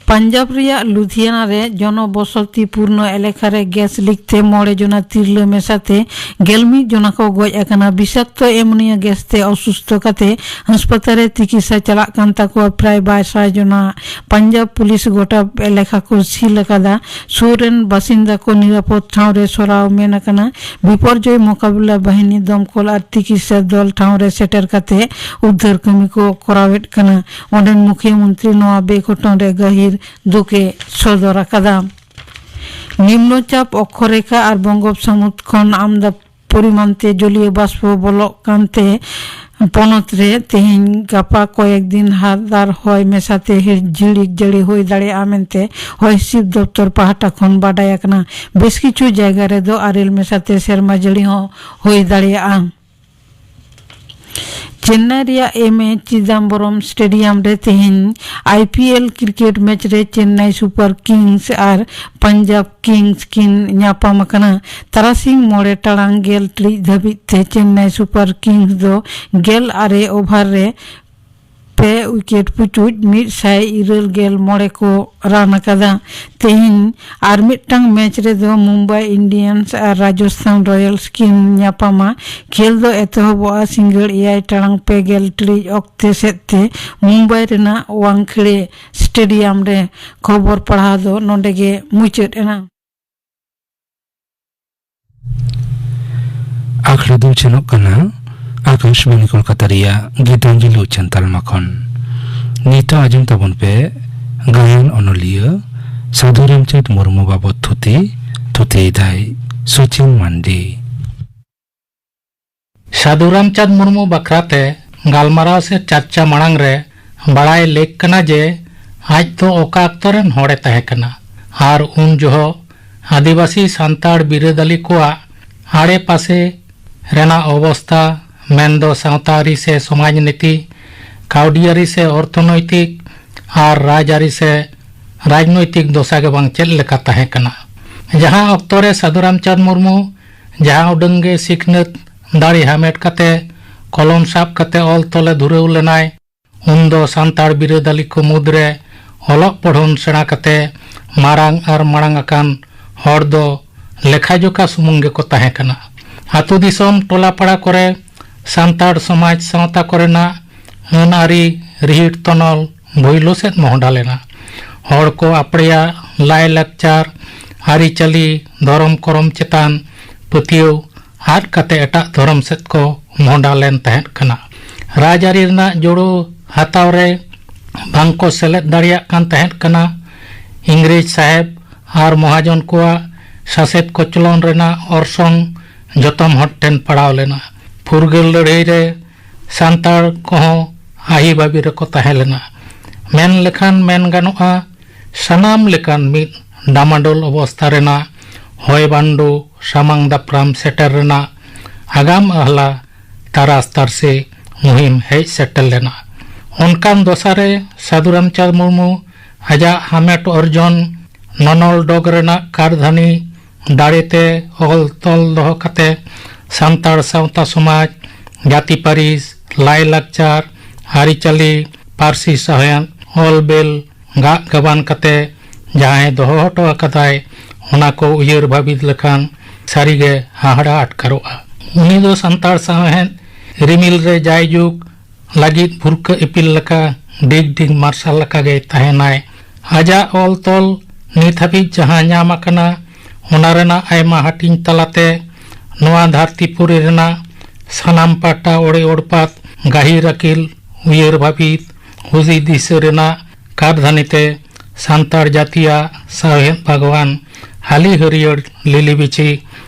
ᱯᱟᱧᱡᱟᱵᱽ ᱨᱮᱭᱟᱜ ᱞᱩᱫᱷᱤᱭᱟᱱᱟ ᱨᱮ ᱡᱚᱱᱚᱵᱚᱥᱚᱛᱤ ᱯᱩᱨᱱᱚ ᱮᱞᱟᱠᱟ ᱨᱮ ᱜᱮᱥ ᱞᱤᱠ ᱛᱮ ᱢᱚᱬᱮ ᱡᱚᱱᱟ ᱛᱤᱨᱞᱟᱹ ᱢᱮᱥᱟᱛᱮ ᱜᱮᱞ ᱢᱤᱫ ᱡᱚᱱᱟ ᱠᱚ ᱜᱚᱡ ᱟᱠᱟᱱᱟ᱾ ᱵᱤᱥᱟᱠᱛᱚ ᱮᱢᱳᱱᱤᱭᱟ ᱜᱮᱥ ᱛᱮ ᱚᱥᱩᱥᱛᱷᱚ ᱠᱟᱛᱮ ᱦᱟᱥᱯᱟᱛᱟᱞ ᱨᱮ ᱛᱤᱠᱤᱥᱟ ᱪᱟᱞᱟᱜ ᱠᱟᱱ ᱛᱟᱠᱚᱣᱟ ᱯᱨᱟᱭ ᱵᱟᱨ ᱥᱟᱭ ᱡᱚᱱᱟ᱾ ᱯᱟᱧᱡᱟᱵᱽ ᱯᱩᱞᱤᱥ ᱜᱚᱴᱟ ᱮᱞᱟᱠᱟ ᱠᱚ ᱥᱤᱞ ᱟᱠᱟᱫᱟ᱾ ᱥᱩᱨ ᱨᱮᱱ ᱵᱟᱥᱤᱱᱫᱟ ᱠᱚ ᱱᱤᱨᱟᱯᱚᱫ ᱴᱷᱟᱶ ᱨᱮ ᱥᱚᱨᱟᱣ ᱢᱮᱱ ᱟᱠᱟᱱᱟ᱾ ᱵᱤᱯᱚᱨᱡᱚᱭ ᱢᱳᱠᱟᱵᱤᱞᱟ ᱵᱟᱦᱤᱱᱤ ᱫᱚᱢᱠᱚᱞ ᱟᱨ ᱛᱤᱠᱤᱥᱟ ᱫᱚᱞ ᱴᱷᱟᱶ ᱨᱮ ᱥᱮᱴᱮᱨ ᱠᱟᱛᱮ ᱩᱫᱽᱫᱷᱟᱹᱨ ᱠᱟᱹᱢᱤ ᱠᱚ ᱠᱚᱨᱟᱣᱮᱫ ᱠᱟᱱᱟ᱾ ᱚᱸᱰᱮᱱ ᱢᱩᱠᱷᱤᱭᱟᱹ ᱢᱚᱱᱛᱨᱤ ᱱᱚᱣᱟ ᱵᱮᱜᱷᱚᱴᱚᱱ ᱨᱮ ᱜᱟᱹᱦᱤᱨ ᱫᱩᱠ ᱮ ᱥᱚᱫᱚᱨ ᱟᱠᱟᱫᱟ᱾ ᱱᱤᱢᱱᱚ ᱪᱟᱯ ᱚᱠᱠᱷᱚᱨᱮᱠᱷᱟ ᱟᱨ ᱵᱚᱝᱜᱳᱯ ᱥᱟᱹᱢᱩᱫ ᱠᱷᱚᱱ ᱟᱢᱫᱟ ᱯᱚᱨᱤᱢᱟᱱ ᱛᱮ ᱡᱚᱞᱤᱭᱚ ᱵᱟᱥᱯᱚ ᱵᱚᱞᱚᱜ ᱠᱟᱱᱛᱮ ᱯᱚᱱᱚᱛ ᱨᱮ ᱛᱮᱦᱮᱧ ᱜᱟᱯᱟ ᱠᱚᱭᱮᱠ ᱫᱤᱱ ᱦᱟᱫᱟᱨ ᱦᱚᱭ ᱢᱮᱥᱟᱛᱮ ᱦᱤ-, ᱡᱷᱤᱲᱤᱠ ᱡᱟᱹᱲᱤ ᱦᱩᱭ ᱫᱟᱲᱮᱭᱟᱜᱼᱟ ᱢᱮᱱᱛᱮ ᱦᱚᱭ ᱦᱤᱸᱥᱤᱫ ᱫᱚᱯᱛᱚᱨ ᱯᱟᱦᱴᱟ ᱠᱷᱚᱱ ᱵᱟᱰᱟᱭ ᱟᱠᱟᱱᱟ᱾ ᱵᱮᱥ ᱠᱤᱪᱷᱩ ᱡᱟᱭᱜᱟ ᱨᱮᱫᱚ ᱟᱨᱮᱞ ᱢᱮᱥᱟᱛᱮ ᱥᱮᱨᱢᱟ ᱡᱟᱹᱲᱤ ᱦᱚᱸ ᱦᱩᱭ ᱫᱟᱲᱮᱭᱟᱜᱼᱟ᱾ ᱪᱮᱱᱱᱟᱭ ᱨᱮᱭᱟᱜ ᱮᱢ ᱮ ᱪᱤᱫᱟᱢᱵᱚᱨᱚᱢ ᱥᱴᱮᱰᱤᱭᱟᱢ ᱨᱮ ᱛᱮᱦᱮᱧ I P L cricket match ᱨᱮ ᱪᱮᱱᱱᱟᱭ ᱥᱩᱯᱟᱨ ᱠᱤᱝᱥ ᱟᱨ ᱯᱟᱧᱡᱟᱵᱽ ᱠᱤᱝᱥ ᱠᱤᱱ ᱧᱟᱯᱟᱢ ᱟᱠᱟᱱᱟ᱾ ᱛᱟᱨᱟᱥᱤᱧ ᱢᱚᱬᱮ ᱴᱟᱲᱟᱝ ᱜᱮᱞ ᱴᱤᱲᱤᱡ ᱫᱷᱟᱹᱵᱤᱡ ᱛᱮ ᱪᱮᱱᱱᱟᱭ ᱥᱩᱯᱟᱨ ᱠᱤᱝᱥ ᱫᱚ ᱜᱮᱞ ᱟᱨᱮ ᱳᱵᱷᱟᱨ ᱨᱮ ᱯᱮ ᱣᱤᱠᱮᱴ ᱯᱩᱪᱩᱡ ᱢᱤᱫ ᱥᱟᱭ ᱤᱨᱟᱹᱞ ᱜᱮᱞ ᱢᱚᱬᱮ ᱠᱚ ᱨᱟᱱ ᱟᱠᱟᱫᱟ᱾ ᱛᱮᱦᱮᱧ ᱟᱨ ᱢᱤᱫᱴᱟᱝ ᱢᱮᱪ ᱨᱮᱫᱚ ᱢᱩᱢᱵᱟᱭ ᱤᱱᱰᱤᱭᱟᱱᱥ ᱟᱨ ᱨᱟᱡᱚᱥᱛᱷᱟᱱ ᱨᱚᱭᱟᱞᱥ ᱠᱤᱱ ᱧᱟᱯᱟᱢᱟ᱾ ᱠᱷᱮᱞ ᱫᱚ ᱮᱛᱚᱦᱚᱵᱚᱜᱼᱟ ᱥᱤᱸᱜᱟᱹᱲ ᱮᱭᱟᱭ ᱴᱟᱲᱟᱝ ᱯᱮ ᱜᱮᱞ ᱴᱤᱲᱤᱡ ᱚᱠᱛᱮ ᱥᱮᱫ ᱛᱮ ᱢᱩᱢᱵᱟᱭ ᱨᱮᱱᱟᱜ ᱣᱟᱝᱠᱷᱮᱲᱮ ᱥᱴᱮᱰᱤᱭᱟᱢ ᱨᱮ᱾ ᱠᱷᱚᱵᱚᱨ ᱯᱟᱲᱦᱟᱣ ᱫᱚ ᱱᱚᱰᱮ ᱜᱮ ᱢᱩᱪᱟᱹᱫ ᱮᱱᱟ᱾ ᱟᱠᱷᱲᱟ ᱫᱚ ᱩᱪᱷᱟᱹᱱᱚᱜ ᱠᱟᱱᱟ ᱟᱠᱟᱥᱵᱟᱬᱤ ᱠᱳᱞᱠᱟᱛᱟ ᱨᱮᱭᱟᱜ ᱜᱤᱛᱟᱧᱡᱚᱞᱤ ᱩᱪᱷᱟᱹᱱ ᱛᱟᱞᱢᱟ ᱠᱷᱚᱱ᱾ ᱱᱤᱛᱚᱜ ᱟᱸᱡᱚᱢ ᱛᱟᱵᱚᱱ ᱯᱮ ᱜᱟᱭᱟᱱ ᱚᱱᱚᱞᱤᱭᱟᱹ ᱥᱟᱹᱫᱷᱩ ᱨᱟᱢᱪᱟᱸᱫᱽ ᱢᱩᱨᱢᱩ ᱵᱟᱵᱚᱛ ᱛᱷᱩᱛᱤ᱾ ᱛᱷᱩᱛᱤᱭᱮᱫᱟᱭ ᱥᱩᱪᱤᱱ ᱢᱟᱱᱰᱤ᱾ ᱥᱟᱹᱫᱷᱩ ᱨᱟᱢᱪᱟᱸᱫᱽ ᱢᱩᱨᱢᱩ ᱵᱟᱠᱷᱨᱟᱛᱮ ᱜᱟᱞᱢᱟᱨᱟᱣ ᱥᱮ ᱪᱟᱨᱪᱟ ᱢᱟᱲᱟᱝ ᱨᱮ ᱵᱟᱲᱟᱭ ᱞᱮᱠ ᱠᱟᱱᱟ ᱡᱮ ᱟᱡ ᱫᱚ ᱚᱠᱟ ᱚᱠᱛᱚ ᱨᱮᱱ ᱦᱚᱲᱮ ᱛᱟᱦᱮᱸ ᱠᱟᱱᱟ ᱟᱨ ᱩᱱ ᱡᱚᱦᱚᱜ ᱟᱹᱫᱤᱵᱟᱹᱥᱤ ᱥᱟᱱᱛᱟᱲ ᱵᱤᱨᱟᱹᱫᱟᱹᱞᱤ ᱠᱚᱣᱟᱜ ᱟᱲᱮ ᱯᱟᱥᱮ ᱨᱮᱱᱟᱜ ᱚᱵᱚᱥᱛᱟ, ᱢᱮᱱᱫᱚ ᱥᱟᱶᱛᱟ ᱟᱹᱨᱤ ᱥᱮ ᱥᱚᱢᱟᱡᱽ ᱱᱤᱛᱤ, ᱠᱟᱹᱣᱰᱤ ᱟᱹᱨᱤ ᱥᱮ ᱚᱨᱛᱷᱚᱱᱳᱭᱛᱤᱠ ᱟᱨ ᱨᱟᱡᱽ ᱟᱹᱨᱤ ᱥᱮ ᱨᱟᱡᱽᱱᱳᱭᱛᱤᱠ ᱫᱚᱥᱟ ᱜᱮ ᱵᱟᱝ ᱪᱮᱫ ᱞᱮᱠᱟ ᱛᱟᱦᱮᱸ ᱠᱟᱱᱟ᱾ ᱡᱟᱦᱟᱸ ᱚᱠᱛᱚ ᱨᱮ ᱥᱟᱹᱫᱷᱩ ᱨᱟᱢᱪᱟᱸᱫᱽ ᱢᱩᱨᱢᱩ ᱡᱟᱦᱟᱸ ᱩᱰᱟᱹᱝ ᱜᱮ ᱥᱤᱠᱷᱱᱟᱹᱛ ᱫᱟᱲᱮ ᱦᱟᱢᱮᱴ ᱠᱟᱛᱮ ᱠᱚᱞᱚᱢ ᱥᱟᱵ ᱠᱟᱛᱮ ᱚᱞ ᱛᱚᱞᱮ ᱫᱷᱩᱨᱟᱹᱣ ᱞᱮᱱᱟᱭ, ᱩᱱᱫᱚ ᱥᱟᱱᱛᱟᱲ ᱵᱤᱨᱟᱹᱫᱟᱹᱞᱤ ᱠᱚ ᱢᱩᱫᱽᱨᱮ ᱚᱞᱚᱜ ᱯᱚᱲᱦᱚᱱ ᱥᱮᱬᱟ ᱠᱟᱛᱮ ᱢᱟᱨᱟᱝ ᱟᱨ ᱢᱟᱲᱟᱝ ᱟᱠᱟᱱ ᱦᱚᱲ ᱫᱚ ᱞᱮᱠᱷᱟ ᱡᱚᱠᱷᱟ ᱥᱩᱢᱩᱝ ᱜᱮᱠᱚ ᱛᱟᱦᱮᱸ ᱠᱟᱱᱟ᱾ ᱟᱹᱛᱩ ᱫᱤᱥᱚᱢ ᱴᱚᱞᱟ ᱯᱟᱲᱟ ᱠᱚᱨᱮ ᱥᱟᱱᱛᱟᱲ ᱥᱚᱢᱟᱡᱽ ᱥᱟᱶᱛᱟ ᱠᱚᱨᱮᱱᱟᱜ ᱟᱹᱱ ᱟᱹᱨᱤ ᱨᱤᱦᱤᱴ ᱛᱚᱱᱚᱞ ᱵᱷᱩᱭᱞᱩ ᱥᱮᱫ ᱢᱚᱦᱰᱟ ᱞᱮᱱᱟ᱾ ᱦᱚᱲ ᱠᱚ ᱟᱯᱲᱮᱭᱟᱜ ᱞᱟᱭᱼᱞᱟᱠᱪᱟᱨ, ᱟᱹᱨᱤᱪᱟᱹᱞᱤ, ᱫᱷᱚᱨᱚᱢ ᱠᱚᱨᱚᱢ ᱪᱮᱛᱟᱱ ᱯᱟᱹᱛᱭᱟᱹᱣ ᱟᱫ ᱠᱟᱛᱮ ᱮᱴᱟᱜ ᱫᱷᱚᱨᱚᱢ ᱥᱮᱫ ᱠᱚ ᱢᱚᱦᱰᱟ ᱞᱮᱱ ᱛᱟᱦᱮᱸᱫ ᱠᱟᱱᱟ᱾ ᱨᱟᱡᱽᱟᱹᱨᱤ ᱨᱮᱱᱟᱜ ᱡᱳᱲᱳ ᱦᱟᱛᱟᱣ ᱨᱮ ᱵᱟᱝᱠᱚ ᱥᱮᱞᱮᱫ ᱫᱟᱲᱮᱭᱟᱜ ᱠᱟᱱ ᱛᱟᱦᱮᱸᱫ ᱠᱟᱱᱟ᱾ ᱤᱝᱨᱮᱡᱽ ᱥᱟᱦᱮᱵᱽ ᱟᱨ ᱢᱚᱦᱟᱡᱚᱱ ᱠᱚᱣᱟᱜ ᱥᱟᱥᱮᱛ ᱠᱚᱪᱞᱚᱱ ᱨᱮᱱᱟᱜ ᱚᱨᱥᱚᱝ ᱡᱚᱛᱚᱢ ᱦᱚᱲ ᱴᱷᱮᱱ ᱯᱟᱲᱟᱣ ᱞᱮᱱᱟ᱾ ᱯᱷᱩᱨᱜᱟᱹᱞ ᱞᱟᱹᱲᱦᱟᱹᱭ ᱨᱮ ᱥᱟᱱᱛᱟᱲ ᱠᱚᱦᱚᱸ ᱟᱹᱦᱤ ᱵᱟᱹᱵᱤ ᱨᱮᱠᱚ ᱛᱟᱦᱮᱸ ᱞᱮᱱᱟ᱾ ᱢᱮᱱ ᱞᱮᱠᱷᱟᱱ ᱢᱮᱱ ᱜᱟᱱᱚᱜᱼᱟ, ᱥᱟᱱᱟᱢ ᱞᱮᱠᱟᱱ ᱢᱤᱫ ᱰᱟᱢᱟᱰᱳᱞ ᱚᱵᱚᱥᱛᱷᱟ ᱨᱮᱱᱟᱜ ᱦᱚᱭ ᱵᱟᱱᱰᱩ ᱥᱟᱢᱟᱝ ᱫᱟᱯᱨᱟᱢ ᱥᱮᱴᱮᱨ ᱨᱮᱱᱟᱜ ᱟᱜᱟᱢ ᱟᱦᱞᱟ ᱛᱟᱨᱟᱥ ᱛᱟᱨᱥᱮ ᱢᱩᱦᱤᱢ ᱦᱮᱡ ᱥᱮᱴᱮᱨ ᱞᱮᱱᱟ᱾ ᱚᱱᱠᱟᱱ ᱫᱚᱥᱟ ᱨᱮ ᱥᱟᱹᱫᱷᱩ ᱨᱟᱢᱪᱟᱸᱫᱽ ᱢᱩᱨᱢᱩ ᱟᱡᱟᱜ ᱦᱟᱢᱮᱴ ᱚᱨᱡᱚᱱ ᱱᱚᱱᱚᱞ ᱰᱚᱜᱽ ᱨᱮᱱᱟᱜ ᱠᱟᱨᱫᱷᱟᱹᱱᱤ ᱫᱟᱲᱮᱛᱮ ᱚᱞ ᱛᱚᱞ ᱫᱚᱦᱚ ᱠᱟᱛᱮ ᱥᱟᱱᱛᱟᱲ ᱥᱟᱶᱛᱟ ᱥᱚᱢᱟᱡᱽ, ᱡᱟᱹᱛᱤ ᱯᱟᱹᱨᱤᱥ, ᱞᱟᱭ ᱞᱟᱠᱪᱟᱨ, ᱟᱹᱨᱤᱪᱟᱹᱞᱤ, ᱯᱟᱹᱨᱥᱤ ᱥᱟᱶᱦᱮᱫ, ᱚᱞ ᱵᱮᱞ, ᱜᱟᱜ ᱜᱟᱵᱟᱱ ᱠᱟᱛᱮ ᱡᱟᱦᱟᱸᱭ ᱫᱚᱦᱚ ᱦᱚᱴᱚ ᱟᱠᱟᱫᱟᱭ, ᱚᱱᱟ ᱠᱚ ᱩᱭᱦᱟᱹᱨ ᱵᱷᱟᱹᱵᱤᱛ ᱞᱮᱠᱷᱟᱱ ᱥᱟᱹᱨᱤᱜᱮ ᱦᱟᱦᱟᱲᱟ ᱟᱴᱠᱟᱨᱚᱜᱼᱟ᱾ ᱩᱱᱤ ᱫᱚ ᱥᱟᱱᱛᱟᱲ ᱥᱟᱶᱦᱮᱫ ᱨᱤᱢᱤᱞ ᱨᱮ ᱡᱟᱭᱡᱩᱜᱽ ᱞᱟᱹᱜᱤᱫ ᱵᱷᱩᱨᱠᱟᱹ ᱤᱯᱤᱞ ᱞᱮᱠᱟ ᱰᱤᱜᱽ ᱰᱤᱜᱽ ᱢᱟᱨᱥᱟᱞ ᱞᱮᱠᱟᱜᱮᱭ ᱛᱟᱦᱮᱱᱟᱭ᱾ ᱟᱡᱟᱜ ᱚᱞ ᱛᱚᱞ ᱱᱤᱛ ᱦᱟᱹᱵᱤᱡ ᱡᱟᱦᱟᱸ ᱧᱟᱢ ᱟᱠᱟᱱᱟ, ᱚᱱᱟ ᱨᱮᱱᱟᱜ ᱟᱭᱢᱟ ᱦᱟᱹᱴᱤᱧ ᱛᱟᱞᱟᱛᱮ ᱱᱚᱣᱟ ᱫᱷᱟᱹᱨᱛᱤ ᱯᱩᱨᱤ ᱨᱮᱱᱟᱜ ᱥᱟᱱᱟᱢ ᱯᱟᱦᱴᱟ ᱚᱲᱮ ᱚᱲᱯᱟᱛ, ᱜᱟᱹᱦᱤᱨ ᱟᱹᱠᱤᱞ, ᱩᱭᱦᱟᱹᱨ ᱵᱷᱟᱹᱵᱤᱛ, ᱦᱩᱫᱤᱥ ᱫᱤᱥᱟᱹ ᱨᱮᱱᱟᱜ ᱠᱟᱨᱫᱷᱟᱹᱱᱤ ᱛᱮ ᱥᱟᱱᱛᱟᱲ ᱡᱟᱹᱛᱤᱭᱟᱜ ᱥᱟᱶᱦᱮᱫ ᱵᱟᱜᱽᱣᱟᱱ, ᱦᱟᱹᱞᱤ ᱦᱟᱹᱨᱭᱟᱹᱲ ᱞᱤᱞᱤ ᱵᱤᱪᱷᱤ,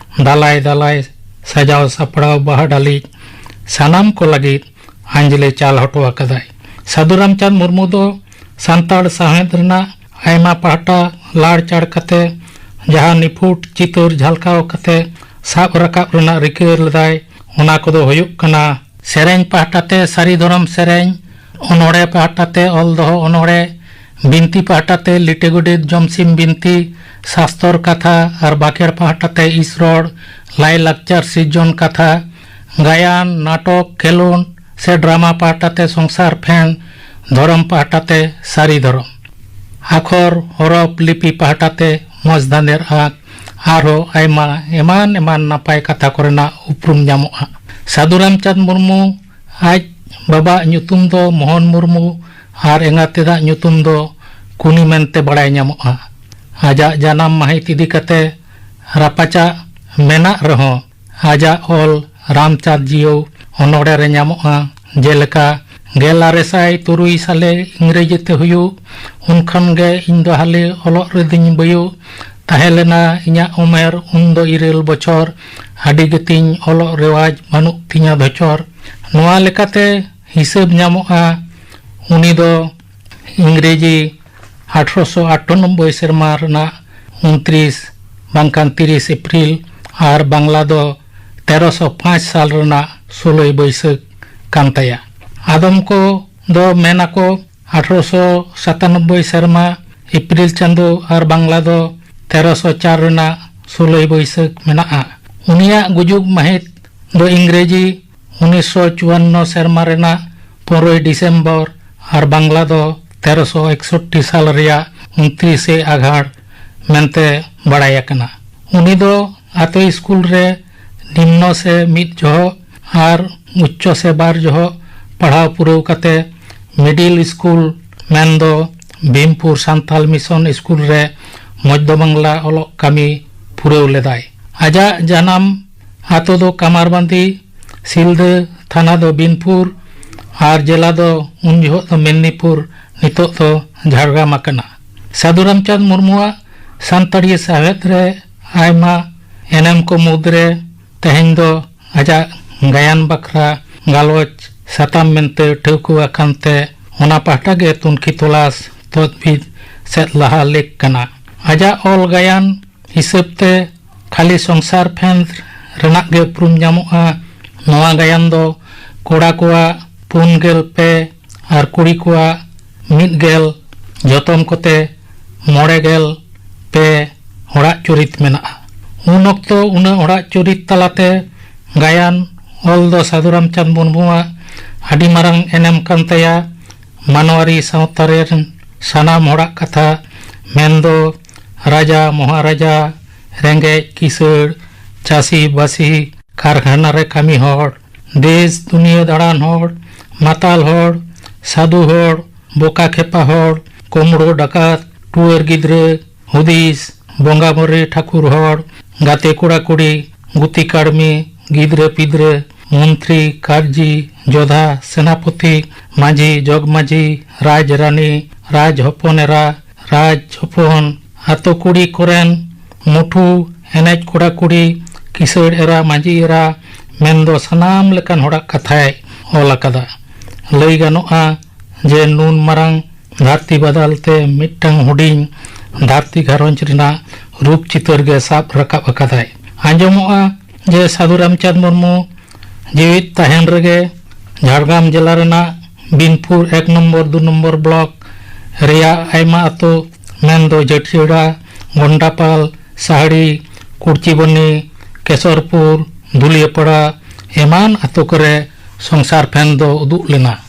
ᱫᱟᱞᱟᱭ ᱫᱟᱞᱟᱭ ᱥᱟᱡᱟᱣ ᱥᱟᱯᱲᱟᱣ ᱵᱟᱦᱟ ᱰᱟᱹᱞᱤᱡ, ᱥᱟᱱᱟᱢ ᱠᱚ ᱞᱟᱹᱜᱤᱫ ᱟᱸᱡᱽᱞᱮ ᱪᱟᱞ ᱦᱚᱴᱚ ᱟᱠᱟᱫᱟᱭ᱾ ᱥᱟᱹᱫᱷᱩ ᱨᱟᱢᱪᱟᱸᱫᱽ ᱢᱩᱨᱢᱩ ᱫᱚ ᱥᱟᱱᱛᱟᱲ ᱥᱟᱶᱦᱮᱫ ᱨᱮᱱᱟᱜ ᱟᱭᱢᱟ ᱯᱟᱦᱴᱟ ᱞᱟᱲ ᱪᱟᱲ ᱠᱟᱛᱮ ᱡᱟᱦᱟᱸ ᱱᱤᱯᱷᱩᱴ ᱪᱤᱛᱟᱹᱨ ᱡᱷᱟᱞᱠᱟᱣ ᱠᱟᱛᱮ ᱥᱟᱵ ᱨᱟᱠᱟᱵ ᱨᱮᱱᱟᱜ ᱨᱤᱠᱟᱹ ᱞᱮᱫᱟᱭ, ᱚᱱᱟ ᱠᱚᱫᱚ ᱦᱩᱭᱩᱜ ᱠᱟᱱᱟ ᱥᱮᱨᱮᱧ ᱯᱟᱦᱴᱟ ᱛᱮ ᱥᱟᱹᱨᱤ ᱫᱷᱚᱨᱚᱢ ᱥᱮᱨᱮᱧ, ᱚᱱᱚᱬᱦᱮ ᱯᱟᱦᱴᱟ ᱛᱮ ᱚᱞ ᱫᱚᱦᱚ ᱚᱱᱚᱬᱦᱮ, ᱵᱤᱱᱛᱤ ᱯᱟᱦᱴᱟ ᱛᱮ ᱞᱤᱴᱟᱹ ᱜᱚᱰᱮᱛ ᱡᱚᱢᱥᱤᱢ ᱵᱤᱱᱛᱤ, ᱥᱟᱥᱛᱚᱨ ᱠᱟᱛᱷᱟ ᱟᱨ ᱵᱟᱠᱷᱮᱲ ᱯᱟᱦᱴᱟ ᱛᱮ ᱤᱥᱨᱚᱲ, ᱞᱟᱭ ᱞᱟᱠᱪᱟᱨ ᱥᱤᱨᱡᱚᱱ ᱠᱟᱛᱷᱟ, ᱜᱟᱭᱟᱱ, ᱱᱟᱴᱚᱠ, ᱠᱷᱮᱞᱳᱸᱰ ᱥᱮ ᱰᱨᱟᱢᱟ ᱯᱟᱦᱴᱟ ᱛᱮ ᱥᱚᱝᱥᱟᱨ ᱯᱷᱮᱱ, ᱫᱷᱚᱨᱚᱢ ᱯᱟᱦᱴᱟ ᱛᱮ ᱥᱟᱹᱨᱤ ᱫᱷᱚᱨᱚᱢ, ᱟᱠᱷᱚᱨ, ᱦᱚᱨᱚᱯ, ᱞᱤᱯᱤ ᱯᱟᱦᱴᱟ ᱛᱮ ᱢᱚᱡᱽ ᱫᱷᱟᱸᱫᱮᱨ ᱟᱸᱠ, ᱟᱨᱦᱚᱸ ᱟᱭᱢᱟ ᱮᱢᱟᱱ ᱮᱢᱟᱱ ᱱᱟᱯᱟᱭ ᱠᱟᱛᱷᱟ ᱠᱚᱨᱮᱱᱟᱜ ᱩᱯᱨᱩᱢ ᱧᱟᱢᱚᱜᱼᱟ᱾ ᱥᱟᱹᱫᱷᱩ ᱨᱟᱢᱪᱟᱸᱫᱽ ᱢᱩᱨᱢᱩ ᱟᱡ ᱵᱟᱵᱟᱣᱟᱜ ᱧᱩᱛᱩᱢ ᱫᱚ ᱢᱳᱦᱚᱱ ᱢᱩᱨᱢᱩ ᱟᱨ ᱮᱸᱜᱟᱛ ᱛᱮᱫᱟᱜ ᱧᱩᱛᱩᱢ ᱫᱚ ᱠᱩᱱᱤ ᱢᱮᱱᱛᱮ ᱵᱟᱲᱟᱭ ᱧᱟᱢᱚᱜᱼᱟ᱾ ᱟᱡᱟᱜ ᱡᱟᱱᱟᱢ ᱢᱟᱹᱦᱤᱛ ᱤᱫᱤ ᱠᱟᱛᱮ ᱨᱟᱯᱟᱪᱟᱜ ᱢᱮᱱᱟᱜ ᱨᱮᱦᱚᱸ, ᱟᱡᱟᱜ ᱚᱞ ᱨᱟᱢᱪᱟᱸᱫᱽ ᱡᱤᱭᱟᱹᱣ ᱚᱱᱚᱬᱦᱮ ᱨᱮ ᱧᱟᱢᱚᱜᱼᱟ, ᱡᱮᱞᱮᱠᱟ, ᱜᱮᱞ ᱟᱨᱮ ᱥᱟᱭ ᱛᱩᱨᱩᱭ ᱥᱟᱞᱮ ᱤᱝᱨᱮᱡᱤ ᱛᱮ ᱦᱩᱭᱩᱜ, ᱩᱱ ᱠᱷᱚᱱ ᱜᱮ ᱤᱧ ᱫᱚ ᱦᱟᱞᱮ ᱚᱞᱚᱜ ᱨᱮᱫᱚᱧ ᱵᱟᱹᱭᱩᱜ, ᱛᱟᱦᱮᱸ ᱞᱮᱱᱟ ᱤᱧᱟᱹᱜ ᱩᱢᱮᱨ ᱩᱱ ᱫᱚ ᱤᱨᱟᱹᱞ ᱵᱚᱪᱷᱚᱨ, ᱟᱹᱰᱤ ᱜᱮᱛᱤᱧ ᱚᱞᱚᱜ ᱨᱮᱣᱟᱡᱽ ᱵᱟᱹᱱᱩᱜ ᱛᱤᱧᱟ ᱫᱷᱚᱪᱚᱨ᱾ ᱱᱚᱣᱟ ᱞᱮᱠᱟᱛᱮ ᱦᱤᱥᱟᱹᱵ ᱧᱟᱢᱚᱜᱼᱟ, ᱩᱱᱤ ᱫᱚ ᱤᱝᱨᱮᱡᱤ ᱟᱴᱷᱨᱚᱥᱚ ᱟᱴᱷᱟᱱᱚᱵᱵᱳᱭ ᱥᱮᱨᱢᱟ ᱨᱮᱱᱟᱜ ᱩᱱᱛᱨᱤᱥ ᱵᱟᱝᱠᱷᱟᱱ ᱛᱤᱨᱤᱥ ᱮᱯᱨᱤᱞ ᱟᱨ ᱵᱟᱝᱞᱟ ᱫᱚ ᱛᱮᱨᱚᱥᱚ ᱯᱟᱸᱪ ᱥᱟᱞ ᱨᱮᱱᱟᱜ ᱥᱳᱞᱳᱭ ᱵᱟᱹᱭᱥᱟᱹᱠᱷ ᱠᱟᱱ ᱛᱟᱭᱟ᱾ ᱟᱫᱚᱢ ᱠᱚ ᱫᱚ ᱢᱮᱱ ᱟᱠᱚ ᱟᱴᱷᱨᱚᱥᱚ ᱥᱟᱛᱟᱱᱚᱵᱵᱳᱭ ᱥᱮᱨᱢᱟ ᱮᱯᱨᱤᱞ ᱪᱟᱸᱫᱚ ᱟᱨ ᱵᱟᱝᱞᱟ ᱫᱚ ᱛᱮᱨᱚᱥᱚ ᱪᱟᱨ ᱨᱮᱱᱟᱜ ᱥᱳᱞᱳᱭ ᱵᱟᱹᱭᱥᱟᱹᱠᱷ ᱢᱮᱱᱟᱜᱼᱟ᱾ ᱩᱱᱤᱭᱟᱜ ᱜᱩᱡᱩᱜ ᱢᱟᱹᱦᱤᱛ ᱫᱚ ᱤᱝᱨᱮᱡᱤ ᱩᱱᱤᱥᱥᱚ ᱪᱩᱣᱟᱱᱱᱚ ᱥᱮᱨᱢᱟ ᱨᱮᱱᱟᱜ ᱯᱚᱱᱨᱚᱭ ᱰᱤᱥᱮᱢᱵᱚᱨ ᱟᱨ ᱵᱟᱝᱞᱟ ᱫᱚ ᱛᱮᱨᱚᱥᱚ ᱮᱠᱥᱚᱴᱴᱤ ᱥᱟᱞ ᱨᱮᱭᱟᱜ ᱩᱱᱛᱨᱤᱥᱮ ᱟᱜᱷᱟᱲ ᱢᱮᱱᱛᱮ ᱵᱟᱲᱟᱭ ᱟᱠᱟᱱᱟ᱾ ᱩᱱᱤ ᱫᱚ ᱟᱛᱳ ᱥᱠᱩᱞ ᱨᱮ ᱱᱤᱢᱱᱚ ᱥᱮ ᱢᱤᱫ ᱡᱚᱦᱚᱜ ᱟᱨ ᱩᱪᱪᱚ ᱥᱮ ᱵᱟᱨ ᱡᱚᱦᱚᱜ ᱯᱟᱲᱦᱟᱣ ᱯᱩᱨᱟᱹᱣ ᱠᱟᱛᱮ ᱢᱤᱰᱤᱞ ᱥᱠᱩᱞ ᱢᱮᱱᱫᱚ ᱵᱷᱤᱢᱯᱩᱨ ᱥᱟᱱᱛᱟᱞ ᱢᱤᱥᱚᱱ ᱥᱠᱩᱞ ᱨᱮ ᱢᱚᱫᱽᱫᱷᱚ ᱵᱟᱝᱞᱟ ᱚᱞᱚᱜ ᱠᱟᱹᱢᱤ ᱯᱩᱨᱟᱹᱣ ᱞᱮᱫᱟᱭ᱾ ᱟᱡᱟᱜ ᱡᱟᱱᱟᱢ ᱟᱛᱳ ᱫᱚ ᱠᱟᱢᱟᱨᱵᱟᱸᱫᱤ, ᱥᱤᱞᱫᱟᱹ ᱛᱷᱟᱱᱟ ᱫᱚ ᱵᱤᱱᱯᱩᱨ ᱟᱨ ᱡᱮᱞᱟ ᱫᱚ ᱩᱱ ᱡᱚᱦᱚᱜ ᱫᱚ ᱢᱮᱫᱽᱱᱤᱯᱩᱨ, ᱱᱤᱛᱚᱜ ᱫᱚ ᱡᱷᱟᱲᱜᱨᱟᱢ ᱟᱠᱟᱱᱟ᱾ ᱥᱟᱹᱫᱷᱩ ᱨᱟᱢᱪᱟᱸᱫᱽ ᱢᱩᱨᱢᱩᱣᱟᱜ ᱥᱟᱱᱛᱟᱲᱤ ᱥᱟᱶᱦᱮᱫ ᱨᱮ ᱟᱭᱢᱟ ᱮᱱᱮᱢ ᱠᱚ ᱢᱩᱫᱽᱨᱮ ᱛᱮᱦᱮᱧ ᱫᱚ ᱟᱡᱟᱜ ᱜᱟᱭᱟᱱ ᱵᱟᱠᱷᱨᱟ ᱜᱟᱞᱚᱪ ᱥᱟᱛᱟᱢ ᱢᱮᱱᱛᱮ ᱴᱷᱟᱹᱣᱠᱟᱹ ᱟᱠᱟᱱ ᱛᱮ ᱚᱱᱟ ᱯᱟᱦᱴᱟ ᱜᱮ ᱛᱩᱱᱠᱷᱤ ᱛᱚᱞᱟᱥ ᱛᱚᱡᱵᱤᱡ ᱥᱮᱫ ᱞᱟᱦᱟ ᱞᱮᱠ ᱠᱟᱱᱟ᱾ ᱟᱡᱟᱜ ᱚᱞ ᱜᱟᱭᱟᱱ ᱦᱤᱥᱟᱹᱵ ᱛᱮ ᱠᱷᱟᱹᱞᱤ ᱥᱚᱝᱥᱟᱨ ᱯᱷᱮᱸᱫᱽ ᱨᱮᱱᱟᱜ ᱜᱮ ᱩᱯᱨᱩᱢ ᱧᱟᱢᱚᱜᱼᱟ᱾ ᱱᱚᱣᱟ ᱜᱟᱭᱟᱱ ᱫᱚ ᱠᱚᱲᱟ ᱠᱚᱣᱟᱜ ᱯᱩᱱ ᱜᱮᱞ ᱯᱮ ᱟᱨ ᱠᱩᱲᱤ ᱠᱚᱣᱟᱜ ᱢᱤᱫ ᱜᱮᱞ ᱡᱚᱛᱚᱢ ᱠᱚᱛᱮ ᱢᱚᱬᱮ ᱜᱮᱞ ᱯᱮ ᱦᱚᱲᱟᱜ ᱪᱩᱨᱤᱛ ᱢᱮᱱᱟᱜᱼᱟ᱾ ᱩᱱ ᱚᱠᱛᱚ ᱩᱱᱟᱹᱜ ᱦᱚᱲᱟᱜ ᱪᱩᱨᱤᱛ ᱛᱟᱞᱟᱛᱮ ᱜᱟᱭᱟᱱ ᱚᱞ ᱫᱚ ᱥᱟᱹᱫᱷᱩ ᱨᱟᱢᱪᱟᱸᱫᱽ ᱢᱩᱨᱢᱩᱣᱟᱜ ᱟᱹᱰᱤ ᱢᱟᱨᱟᱝ ᱮᱱᱮᱢ ᱠᱟᱱ ᱛᱟᱭᱟ᱾ ᱢᱟᱱᱣᱟᱨᱤ ᱥᱟᱶᱛᱟ ᱨᱮᱱ ᱥᱟᱱᱟᱢ ᱦᱚᱲᱟᱜ ᱠᱟᱛᱷᱟ ᱢᱮᱱᱫᱚ ᱨᱟᱡᱟ ᱢᱚᱦᱟᱨᱟᱡᱟ, ᱨᱮᱸᱜᱮᱡ ᱠᱤᱥᱟᱹᱲ, ᱪᱟᱹᱥᱤ ᱵᱟᱹᱥᱤ, ᱠᱟᱨᱠᱷᱟᱱᱟ ᱨᱮ ᱠᱟᱹᱢᱤ ᱦᱚᱲ, ᱫᱮᱥ ᱫᱩᱱᱤᱭᱟᱹ ᱫᱟᱬᱟᱱ ᱦᱚᱲ, ᱢᱟᱛᱟᱞ ᱦᱚᱲ, ᱥᱟᱹᱫᱷᱩ ᱦᱚᱲ, ᱵᱚᱠᱟ ᱠᱷᱮᱯᱟ ᱦᱚᱲ, ᱠᱳᱢᱲᱳ ᱰᱟᱠᱟᱛ, ᱴᱩᱣᱟᱹᱨ ᱜᱤᱫᱽᱨᱟᱹ, ᱦᱩᱫᱤᱥ, ᱵᱚᱸᱜᱟ ᱵᱩᱨᱩ ᱴᱷᱟᱹᱠᱩᱨ ᱦᱚᱲ, ᱜᱟᱛᱮ ᱠᱚᱲᱟ ᱠᱩᱲᱤ, ᱜᱩᱛᱤ ᱠᱟᱹᱲᱢᱤ, ᱜᱤᱫᱽᱨᱟᱹ ᱯᱤᱫᱽᱨᱟᱹ, ᱢᱚᱱᱛᱨᱤ, ᱠᱟᱨᱡᱤ, ᱡᱚᱫᱷᱟ, ᱥᱮᱱᱟᱯᱚᱛᱤ, ᱢᱟᱹᱡᱷᱤ, ᱡᱚᱜᱽ ᱢᱟᱹᱡᱷᱤ, ᱨᱟᱡᱽ ᱨᱟᱹᱱᱤ, ᱨᱟᱡᱽ ᱦᱚᱯᱚᱱ ᱮᱨᱟ, ᱨᱟᱡᱽ ᱦᱚᱯᱚᱱ, ᱟᱛᱳ ᱠᱩᱲᱤ ᱠᱚᱨᱮᱱ ᱢᱩᱴᱷᱩ, ᱮᱱᱮᱡ ᱠᱚᱲᱟ ᱠᱩᱲᱤ, ᱠᱤᱥᱟᱹᱲ ᱮᱨᱟ, ᱢᱟᱹᱡᱷᱤ ᱮᱨᱟ, ᱢᱮᱱᱫᱚ ᱥᱟᱱᱟᱢ ᱞᱮᱠᱟᱱ ᱦᱚᱲᱟᱜ ᱠᱟᱛᱷᱟᱭ ᱚᱞ ᱟᱠᱟᱫᱟ᱾ ᱞᱟᱹᱭ ᱜᱟᱱᱚᱜᱼᱟ ᱡᱮ ᱱᱩᱱ ᱢᱟᱨᱟᱝ ᱫᱷᱟᱹᱨᱛᱤ ᱵᱟᱫᱟᱞ ᱛᱮ ᱢᱤᱫᱴᱟᱝ ᱦᱩᱰᱤᱧ ᱫᱷᱟᱹᱨᱛᱤ ᱜᱷᱟᱨᱚᱸᱡᱽ ᱨᱮᱱᱟᱜ ᱨᱩᱯ ᱪᱤᱛᱟᱹᱨ ᱜᱮ ᱥᱟᱵ ᱨᱟᱠᱟᱵ ᱟᱠᱟᱫᱟᱭ᱾ ᱟᱸᱡᱚᱢᱚᱜᱼᱟ ᱡᱮ ᱥᱟᱹᱫᱷᱩ ᱨᱟᱢᱪᱟᱸᱫᱽ ᱢᱩᱨᱢᱩ ᱡᱤᱣᱤᱫ ᱛᱟᱦᱮᱱ ᱨᱮᱜᱮ ᱡᱷᱟᱲᱜᱨᱟᱢ ᱡᱮᱞᱟ ᱨᱮᱱᱟᱜ ᱵᱤᱱᱯᱩᱨ ᱮᱠ ᱱᱚᱢᱵᱚᱨ, ᱫᱩ ᱱᱚᱢᱵᱚᱨ ᱵᱞᱚᱠ ᱨᱮᱭᱟᱜ ᱟᱭᱢᱟ ᱟᱛᱳ, ᱢᱮᱱᱫᱚ ᱡᱟᱹᱴᱤᱭᱟᱹᱲᱟ, ᱜᱚᱱᱰᱟᱯᱟᱞ, ᱥᱟᱦᱲᱤ, ᱠᱩᱲᱪᱤᱵᱚᱱᱤ, ᱠᱮᱥᱚᱨᱯᱩᱨ, ᱫᱷᱩᱞᱤᱭᱟᱹᱯᱟᱲᱟ ᱮᱢᱟᱱ ᱟᱛᱳ ᱠᱚᱨᱮ ᱥᱚᱝᱥᱟᱨ ᱯᱷᱮᱱ ᱫᱚ ᱩᱫᱩᱜ ᱞᱮᱱᱟ᱾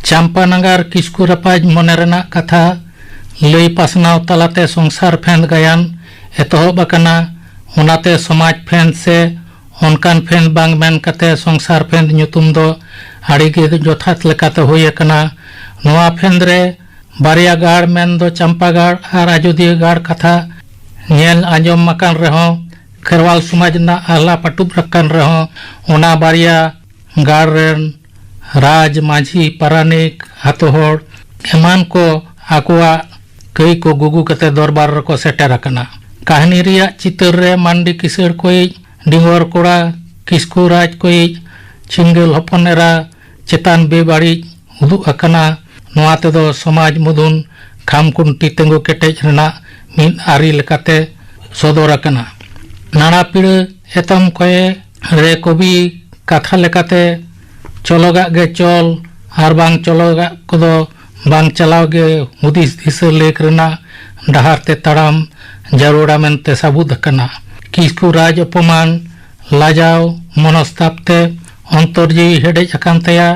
ᱪᱟᱢᱯᱟ ᱱᱟᱜᱟᱨ ᱠᱤᱥᱠᱩ ᱨᱟᱯᱟᱡᱽ ᱢᱚᱱᱮ ᱨᱮᱱᱟᱜ ᱠᱟᱛᱷᱟ ᱞᱟᱹᱭ ᱯᱟᱥᱱᱟᱣ ᱛᱟᱞᱟᱛᱮ ᱥᱚᱝᱥᱟᱨ ᱯᱷᱮᱱ ᱜᱟᱭᱟᱱ ᱮᱛᱚᱦᱚᱵ ᱟᱠᱟᱱᱟ᱾ ᱚᱱᱟᱛᱮ ᱥᱚᱢᱟᱡᱽ ᱯᱷᱮᱱ ᱥᱮ ᱚᱱᱠᱟᱱ ᱯᱷᱮᱱ ᱵᱟᱝ ᱢᱮᱱ ᱠᱟᱛᱮ ᱥᱚᱝᱥᱟᱨ ᱯᱷᱮᱱ ᱧᱩᱛᱩᱢ ᱫᱚ ᱟᱹᱰᱤ ᱜᱮ ᱡᱚᱛᱷᱟᱛ ᱞᱮᱠᱟᱛᱮ ᱦᱩᱭ ᱟᱠᱟᱱᱟ᱾ ᱱᱚᱣᱟ ᱯᱷᱮᱱ ᱨᱮ ᱵᱟᱨᱭᱟ ᱜᱟᱲ, ᱢᱮᱱᱫᱚ ᱪᱟᱢᱯᱟ ᱜᱟᱲ ᱟᱨ ᱟᱡᱚᱫᱤᱭᱟᱹ ᱜᱟᱲ ᱠᱟᱛᱷᱟ ᱧᱮᱞ ᱟᱸᱡᱚᱢ ᱟᱠᱟᱱ ᱨᱮᱦᱚᱸ, ᱠᱷᱮᱨᱣᱟᱞ ᱥᱚᱢᱟᱡᱽ ᱨᱮᱱᱟᱜ ᱟᱦᱞᱟ ᱯᱟᱹᱴᱩᱵ ᱟᱠᱟᱱ ᱨᱮᱦᱚᱸ, ᱚᱱᱟ ᱵᱟᱨᱭᱟ ᱜᱟᱲ ᱨᱮᱱ ᱨᱟᱡᱽ ᱢᱟᱹᱡᱷᱤ, ᱯᱟᱨᱟᱱᱤᱠ, ᱟᱛᱳ ᱦᱚᱲ ᱮᱢᱟᱱ ᱠᱚ ᱟᱠᱚᱣᱟᱜ ᱠᱟᱹᱭ ᱠᱚ ᱜᱩᱜᱩ ᱠᱟᱛᱮ ᱫᱚᱨᱵᱟᱨ ᱨᱮᱠᱚ ᱥᱮᱴᱮᱨ ᱟᱠᱟᱱᱟ᱾ ᱠᱟᱹᱦᱱᱤ ᱨᱮᱭᱟᱜ ᱪᱤᱛᱟᱹᱨ ᱨᱮ ᱢᱟᱱᱰᱤ ᱠᱤᱥᱟᱹᱲ ᱠᱚᱭᱤᱡ ᱰᱤᱸᱜᱚᱨ ᱠᱚᱲᱟ, ᱠᱤᱥᱠᱩ ᱨᱟᱡᱽ ᱠᱚᱭᱤᱡ ᱪᱷᱤᱝᱜᱟᱹᱞ ᱦᱚᱯᱚᱱ ᱮᱨᱟ ᱪᱮᱛᱟᱱ ᱵᱮᱵᱟᱹᱲᱤᱡ ᱩᱫᱩᱜ ᱟᱠᱟᱱᱟ᱾ ᱱᱚᱣᱟ ᱛᱮᱫᱚ ᱥᱚᱢᱟᱡᱽ ᱢᱩᱫᱩᱱ ᱠᱷᱟᱢᱠᱷᱩᱱᱴᱤ ᱛᱤᱸᱜᱩ ᱠᱮᱴᱮᱡ ᱨᱮᱱᱟᱜ ᱢᱤᱫ ᱟᱹᱨᱤ ᱞᱮᱠᱟᱛᱮ ᱥᱚᱫᱚᱨ ᱟᱠᱟᱱᱟ᱾ ᱱᱟᱲᱟ ᱯᱤᱲᱟᱹ ᱮᱛᱚᱢ ᱠᱚᱭᱮ ᱨᱮ ᱠᱚᱵᱤ ᱠᱟᱛᱷᱟ ᱞᱮᱠᱟᱛᱮ ᱪᱚᱞᱚᱜᱟᱜ ᱜᱮ ᱪᱚᱞ ᱟᱨ ᱵᱟᱝ ᱪᱚᱞᱚᱜᱟᱜ ᱠᱚᱫᱚ ᱵᱟᱝ ᱪᱟᱞᱟᱣ ᱜᱮ ᱦᱩᱫᱤᱥ ᱫᱤᱥᱟᱹ ᱞᱮᱠ ᱨᱮᱱᱟᱜ ᱰᱟᱦᱟᱨ ᱛᱮ ᱛᱟᱲᱟᱢ ᱡᱟᱹᱨᱩᱲᱟ ᱢᱮᱱᱛᱮ ᱥᱟᱹᱵᱩᱫ ᱟᱠᱟᱱᱟ᱾ ᱠᱤᱥᱠᱩ ᱨᱟᱡᱽ ᱚᱯᱚᱢᱟᱱ, ᱞᱟᱡᱟᱣ, ᱢᱚᱱᱚᱥᱛᱟᱯ ᱛᱮ ᱚᱱᱛᱚᱨ ᱡᱤᱣᱤ ᱦᱮᱰᱮᱡ ᱟᱠᱟᱱ ᱛᱟᱭᱟ᱾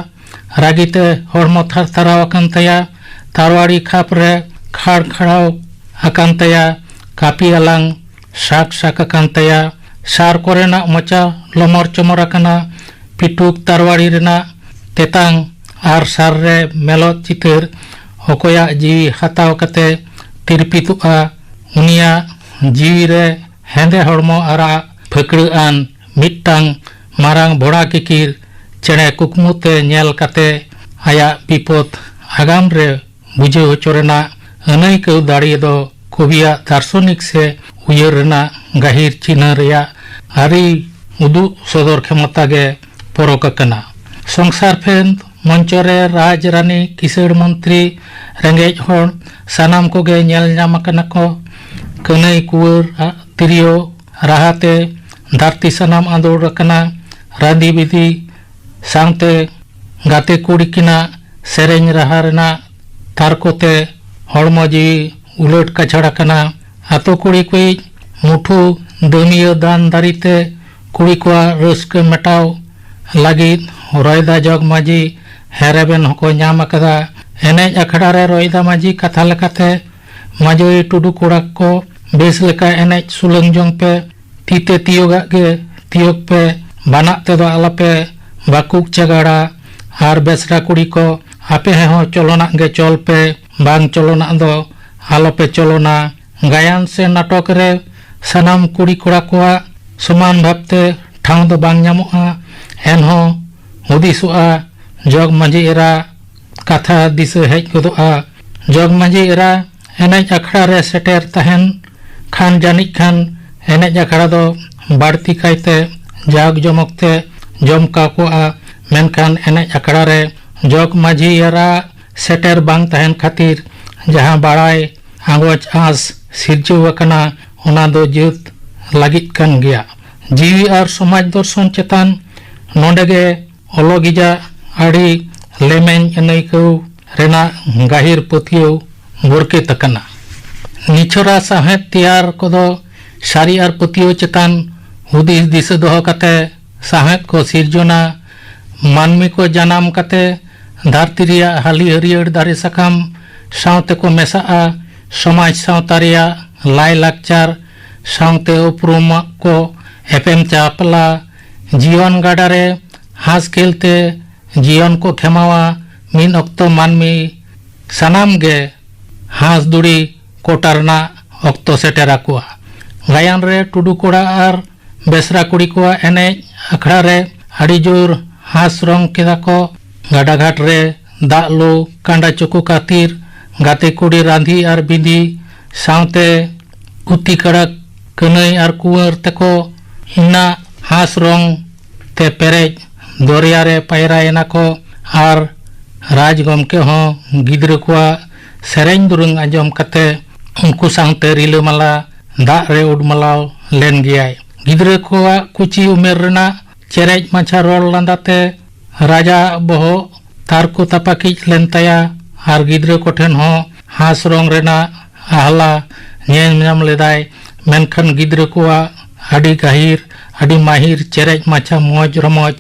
ᱨᱟᱹᱜᱤ ᱛᱮ ᱦᱚᱲᱢᱚ ᱛᱷᱟᱨ ᱛᱷᱟᱨᱟᱣ ᱟᱠᱟᱱ ᱛᱟᱭᱟ᱾ ᱛᱟᱨᱣᱟᱲᱤ ᱠᱷᱟᱯ ᱨᱮ ᱠᱷᱟᱲ ᱠᱷᱟᱲᱟᱣ ᱟᱠᱟᱱ ᱛᱟᱭᱟ᱾ ᱠᱟᱹᱯᱤ ᱟᱞᱟᱝ ᱥᱟᱠ ᱥᱟᱠ ᱟᱠᱟᱱ ᱛᱟᱭᱟ᱾ ᱥᱟᱨ ᱠᱚᱨᱮᱱᱟᱜ ᱢᱚᱪᱟ ᱞᱚᱢᱚᱨ ᱪᱚᱢᱚᱨ ᱟᱠᱟᱱᱟ᱾ ᱯᱤᱴᱩᱠ ᱛᱟᱨᱣᱟᱲᱤ ᱨᱮᱱᱟᱜ ᱛᱮᱛᱟᱝ ᱟᱨ ᱥᱟᱨ ᱨᱮ ᱢᱮᱞᱚᱫ ᱪᱤᱛᱟᱹᱨ ᱚᱠᱚᱭᱟᱜ ᱡᱤᱣᱤ ᱦᱟᱛᱟᱣ ᱠᱟᱛᱮ ᱛᱤᱨᱯᱤᱛᱚᱜᱼᱟ, ᱩᱱᱤᱭᱟᱜ ᱡᱤᱣᱤ ᱨᱮ ᱦᱮᱸᱫᱮ ᱦᱚᱲᱢᱚ ᱟᱨᱟᱜ ᱯᱷᱟᱹᱠᱲᱟᱹ ᱟᱱ ᱢᱤᱫᱴᱟᱝ ᱢᱟᱨᱟᱝ ᱵᱷᱚᱲᱟ ᱠᱤᱠᱤᱨ ᱪᱮᱬᱮ ᱠᱩᱠᱢᱩ ᱛᱮ ᱧᱮᱞ ᱠᱟᱛᱮ ᱟᱭᱟᱜ ᱵᱤᱯᱚᱫ ᱟᱜᱟᱢ ᱨᱮ ᱵᱩᱡᱷᱟᱹᱣ ᱦᱚᱪᱚ ᱨᱮᱱᱟᱜ ᱟᱹᱱᱟᱹᱭᱠᱟᱹᱣ ᱫᱟᱲᱮ ᱫᱚ ᱠᱚᱵᱤᱭᱟᱜ ᱫᱟᱨᱥᱚᱱᱤᱠ ᱥᱮ ᱩᱭᱦᱟᱹᱨ ᱨᱮᱱᱟᱜ ᱜᱟᱹᱦᱤᱨ ᱪᱤᱱᱦᱟᱹ ᱨᱮᱭᱟᱜ ᱟᱹᱨᱤ ᱩᱫᱩᱜ ᱥᱚᱫᱚᱨ ᱠᱷᱮᱢᱚᱛᱟ ᱜᱮ ᱯᱚᱨᱚᱠ ᱟᱠᱟᱱᱟ᱾ ᱥᱚᱝᱥᱟᱨ ᱯᱷᱮᱱ ᱢᱚᱧᱪᱚ ᱨᱮ ᱨᱟᱡᱽ ᱨᱟᱹᱱᱤ, ᱠᱤᱥᱟᱹᱲ ᱢᱚᱱᱛᱨᱤ, ᱨᱮᱸᱜᱮᱡ ᱦᱚᱲ ᱥᱟᱱᱟᱢ ᱠᱚᱜᱮ ᱧᱮᱞ ᱧᱟᱢ ᱟᱠᱟᱱᱟ ᱠᱚ᱾ ᱠᱟᱹᱱᱟᱹᱭ ᱠᱩᱣᱟᱹᱨ ᱟᱜ ᱛᱤᱨᱭᱳ ᱨᱟᱦᱟᱛᱮ ᱫᱷᱟᱹᱨᱛᱤ ᱥᱟᱱᱟᱢ ᱟᱸᱫᱳᱲ ᱟᱠᱟᱱᱟ᱾ ᱨᱟᱸᱫᱤ ᱵᱤᱫᱤ ᱥᱟᱶᱛᱮ ᱜᱟᱛᱮ ᱠᱩᱲᱤ ᱠᱤᱱᱟᱜ ᱥᱮᱨᱮᱧ ᱨᱟᱦᱟ ᱨᱮᱱᱟᱜ ᱛᱟᱨᱠᱚ ᱛᱮ ᱦᱚᱲᱢᱚ ᱡᱤᱣᱤ ᱩᱞᱟᱹᱴ ᱠᱟᱪᱷᱟᱲ ᱟᱠᱟᱱᱟ᱾ ᱟᱛᱳ ᱠᱩᱲᱤ ᱠᱚᱭᱤᱡ ᱢᱩᱴᱷᱩ ᱫᱟᱹᱢᱤᱭᱟᱹ ᱫᱟᱱ ᱫᱟᱨᱤ ᱛᱮ ᱠᱩᱲᱤ ᱠᱚᱣᱟᱜ ᱨᱟᱹᱥᱠᱟᱹ ᱢᱮᱴᱟᱣ ᱞᱟᱹᱜᱤᱫ ᱨᱚᱭᱫᱟ ᱡᱚᱜᱽ ᱢᱟᱹᱡᱷᱤ ᱦᱮᱨᱮᱵᱮᱱ ᱦᱚᱸᱠᱚ ᱧᱟᱢ ᱟᱠᱟᱫᱟ᱾ ᱮᱱᱮᱡ ᱟᱠᱷᱲᱟ ᱨᱮ ᱨᱚᱭᱫᱟ ᱢᱟᱹᱡᱷᱤ ᱠᱟᱛᱷᱟ ᱞᱮᱠᱟᱛᱮ, ᱢᱟᱹᱡᱷᱤ ᱴᱩᱰᱩ ᱠᱚᱲᱟ ᱠᱚ, ᱵᱮᱥ ᱞᱮᱠᱟ ᱮᱱᱮᱡ ᱥᱩᱞᱟᱹᱝ ᱡᱚᱝ ᱯᱮ, ᱛᱤ ᱛᱮ ᱛᱤᱭᱳᱜᱟᱜ ᱜᱮ ᱛᱤᱭᱳᱜ ᱯᱮ, ᱵᱟᱱᱟᱜ ᱛᱮᱫᱚ ᱟᱞᱚᱯᱮ ᱵᱟᱹᱠᱩᱵ ᱪᱟᱜᱟᱲᱟ, ᱟᱨ ᱵᱮᱥᱨᱟ ᱠᱩᱲᱤ ᱠᱚ, ᱟᱯᱮ ᱦᱚᱸ ᱪᱚᱞᱚᱱᱟᱜ ᱜᱮ ᱪᱚᱞ ᱯᱮ, ᱵᱟᱝ ᱪᱚᱞᱚᱱᱟᱜ ᱫᱚ ᱟᱞᱚᱯᱮ ᱪᱚᱞᱚᱱᱟ᱾ ᱜᱟᱭᱟᱱ ᱥᱮ ᱱᱟᱴᱚᱠ ᱨᱮ ᱥᱟᱱᱟᱢ ᱠᱩᱲᱤ ᱠᱚᱲᱟ ᱠᱚᱣᱟᱜ ᱥᱚᱢᱟᱱ ᱵᱷᱟᱵᱽᱛᱮ ᱴᱷᱟᱶ ᱫᱚ ᱵᱟᱝ ᱧᱟᱢᱚᱜᱼᱟ᱾ ᱮᱱᱦᱚᱸ ᱦᱩᱫᱤᱥᱚᱜᱼᱟ, ᱡᱚᱜᱽ ᱢᱟᱹᱡᱷᱤ ᱮᱨᱟ ᱠᱟᱛᱷᱟ ᱫᱤᱥᱟᱹ ᱦᱮᱡ ᱜᱚᱫᱚᱜᱼᱟ᱾ ᱡᱚᱜᱽ ᱢᱟᱹᱡᱷᱤ ᱮᱨᱟ ᱮᱱᱮᱡ ᱟᱠᱷᱲᱟ ᱨᱮ ᱥᱮᱴᱮᱨ ᱛᱟᱦᱮᱱ ᱠᱷᱟᱱ ᱡᱟᱹᱱᱤᱡ ᱠᱷᱟᱱ ᱮᱱᱮᱡ ᱟᱠᱷᱲᱟ ᱫᱚ ᱵᱟᱹᱲᱛᱤ ᱠᱟᱭᱛᱮ ᱡᱟᱠ ᱡᱚᱢᱚᱠ ᱛᱮ ᱡᱚᱢᱠᱟᱣ ᱠᱚᱜᱼᱟ᱾ ᱢᱮᱱᱠᱷᱟᱱ ᱮᱱᱮᱡ ᱟᱠᱷᱲᱟ ᱨᱮ ᱡᱚᱜᱽ ᱢᱟᱹᱡᱷᱤ ᱮᱨᱟ ᱥᱮᱴᱮᱨ ᱵᱟᱝ ᱛᱟᱦᱮᱱ ᱠᱷᱟᱹᱛᱤᱨ ᱡᱟᱦᱟᱸ ᱵᱟᱲᱟᱭ ᱟᱸᱜᱚᱪ ᱟᱸᱥ ᱥᱤᱨᱡᱟᱹᱣ ᱟᱠᱟᱱᱟ, ᱚᱱᱟ ᱫᱚ ᱡᱟᱹᱛ ᱞᱟᱹᱜᱤᱫ ᱠᱟᱱ ᱜᱮᱭᱟ᱾ ᱡᱤᱣᱤ ᱟᱨ ᱥᱚᱢᱟᱡᱽ ᱫᱚᱨᱥᱚᱱ ᱪᱮᱛᱟᱱ ᱱᱚᱰᱮ ᱜᱮ ᱚᱞᱚᱜᱤᱡᱟᱜ ᱟᱹᱰᱤ ᱞᱮᱢᱮᱧ ᱟᱹᱱᱟᱹᱭᱠᱟᱹᱣ ᱨᱮᱱᱟᱜ ᱜᱟᱹᱦᱤᱨ ᱯᱟᱹᱛᱭᱟᱹᱣ ᱵᱳᱨᱠᱮᱛ ᱟᱠᱟᱱᱟ᱾ ᱱᱤᱪᱷᱚᱨᱟ ᱥᱟᱶᱦᱮᱫ ᱛᱮᱭᱟᱨ ᱠᱚᱫᱚ ᱥᱟᱹᱨᱤ ᱟᱨ ᱯᱟᱹᱛᱭᱟᱹᱣ ᱪᱮᱛᱟᱱ ᱦᱩᱫᱤᱥ ᱫᱤᱥᱟᱹ ᱫᱚᱦᱚ ᱠᱟᱛᱮ ᱥᱟᱶᱦᱮᱫ ᱠᱚ ᱥᱤᱨᱡᱚᱱᱟ᱾ ᱢᱟᱹᱱᱢᱤ ᱠᱚ ᱡᱟᱱᱟᱢ ᱠᱟᱛᱮ ᱫᱷᱟᱹᱨᱛᱤ ᱨᱮᱭᱟᱜ ᱦᱟᱹᱞᱤ ᱦᱟᱹᱨᱭᱟᱹᱲ ᱫᱟᱨᱮ ᱥᱟᱠᱟᱢ ᱥᱟᱶ ᱛᱮᱠᱚ ᱢᱮᱥᱟᱜᱼᱟ᱾ ᱥᱚᱢᱟᱡᱽ ᱥᱟᱶᱛᱟ ᱨᱮᱭᱟᱜ ᱞᱟᱭᱼᱞᱟᱠᱪᱟᱨ ᱥᱟᱶᱛᱮ ᱩᱯᱨᱩᱢᱟᱜ ᱠᱚ ᱮᱯᱮᱢ ᱪᱟᱯᱞᱟ᱾ ᱡᱤᱭᱚᱱ ᱜᱟᱰᱟ ᱨᱮ ᱦᱟᱸᱥ ᱠᱷᱮᱞ ᱛᱮ ᱡᱤᱭᱚᱱ ᱠᱚ ᱠᱷᱮᱢᱟᱣᱟ᱾ ᱢᱤᱫ ᱚᱠᱛᱚ ᱢᱟᱹᱱᱢᱤ ᱥᱟᱱᱟᱢ ᱜᱮ ᱦᱟᱸᱥ ᱫᱩᱲᱤ ᱠᱚᱴᱟ ᱨᱮᱱᱟᱜ ᱚᱠᱛᱚ ᱥᱮᱴᱮᱨ ᱟᱠᱚᱣᱟ᱾ ᱜᱟᱭᱟᱱ ᱨᱮ ᱴᱩᱰᱩ ᱠᱚᱲᱟ ᱟᱨ ᱵᱮᱥᱨᱟ ᱠᱩᱲᱤ ᱠᱚᱣᱟᱜ ᱮᱱᱮᱡ ᱟᱠᱷᱲᱟ ᱨᱮ ᱟᱹᱰᱤ ᱡᱳᱨ ᱦᱟᱸᱥ ᱨᱚᱝ ᱠᱮᱫᱟ ᱠᱚ᱾ ᱜᱟᱰᱟ ᱜᱷᱟᱴ ᱨᱮ ᱫᱟᱜ ᱞᱩ, ᱠᱟᱸᱰᱟ ᱪᱩᱠᱩ ᱠᱷᱟᱹᱛᱤᱨ ᱜᱟᱛᱮ ᱠᱩᱲᱤ ᱨᱟᱸᱫᱷᱤ ᱟᱨ ᱵᱤᱸᱫᱷᱤ ᱥᱟᱶᱛᱮ ᱜᱩᱛᱤ ᱠᱟᱲᱟ ᱠᱟᱹᱱᱟᱹᱭ ᱟᱨ ᱠᱩᱸᱣᱟᱹᱨ ᱛᱮᱠᱚ ᱤᱱᱟ ᱦᱟᱸᱥ ᱨᱚᱝ ᱛᱮ ᱯᱮᱨᱮᱡ ᱫᱚᱨᱭᱟ ᱨᱮ ᱯᱟᱭᱨᱟᱭᱮᱱᱟ ᱠᱚ ᱟᱨ ᱨᱟᱡᱽ ᱜᱚᱢᱠᱮ ᱦᱚᱸ ᱜᱤᱫᱽᱨᱟᱹ ᱠᱚᱣᱟᱜ ᱥᱮᱨᱮᱧ ᱫᱩᱨᱟᱹᱝ ᱟᱸᱡᱚᱢ ᱠᱟᱛᱮ ᱩᱱᱠᱩ ᱥᱟᱶᱛᱮ ᱨᱤᱞᱟᱹᱢᱟᱞᱟ ᱫᱟᱜ ᱨᱮ ᱩᱰᱢᱟᱞᱟᱣ ᱞᱮᱱ ᱜᱮᱭᱟᱭ᱾ ᱜᱤᱫᱽᱨᱟᱹ ᱠᱚᱣᱟᱜ ᱠᱩᱪᱤ ᱩᱢᱮᱨ ᱨᱮᱱᱟᱜ ᱪᱮᱨᱮᱡ ᱢᱟᱪᱷᱟ ᱨᱚᱲ ᱞᱟᱸᱫᱟ ᱛᱮ ᱨᱟᱡᱟ ᱵᱚᱦᱚᱜ ᱛᱟᱨ ᱠᱚ ᱛᱟᱯᱟᱠᱤᱡ ᱞᱮᱱ ᱛᱟᱭᱟ ᱟᱨ ᱜᱤᱫᱽᱨᱟᱹ ᱠᱚᱴᱷᱮᱱ ᱦᱚᱸ ᱦᱟᱸᱥ ᱨᱚᱝ ᱨᱮᱱᱟᱜ ᱟᱦᱞᱟ ᱧᱮᱞ ᱧᱟᱢ ᱞᱮᱫᱟᱭ᱾ ᱢᱮᱱᱠᱷᱟᱱ ᱜᱤᱫᱽᱨᱟᱹ ᱠᱚᱣᱟᱜ ᱟᱹᱰᱤ ᱜᱟᱹᱦᱤᱨ, ᱟᱹᱰᱤ ᱢᱟᱹᱦᱤᱨ, ᱪᱮᱨᱮᱡ ᱢᱟᱪᱷᱟ, ᱢᱚᱡᱽ ᱨᱚᱢᱚᱡᱽ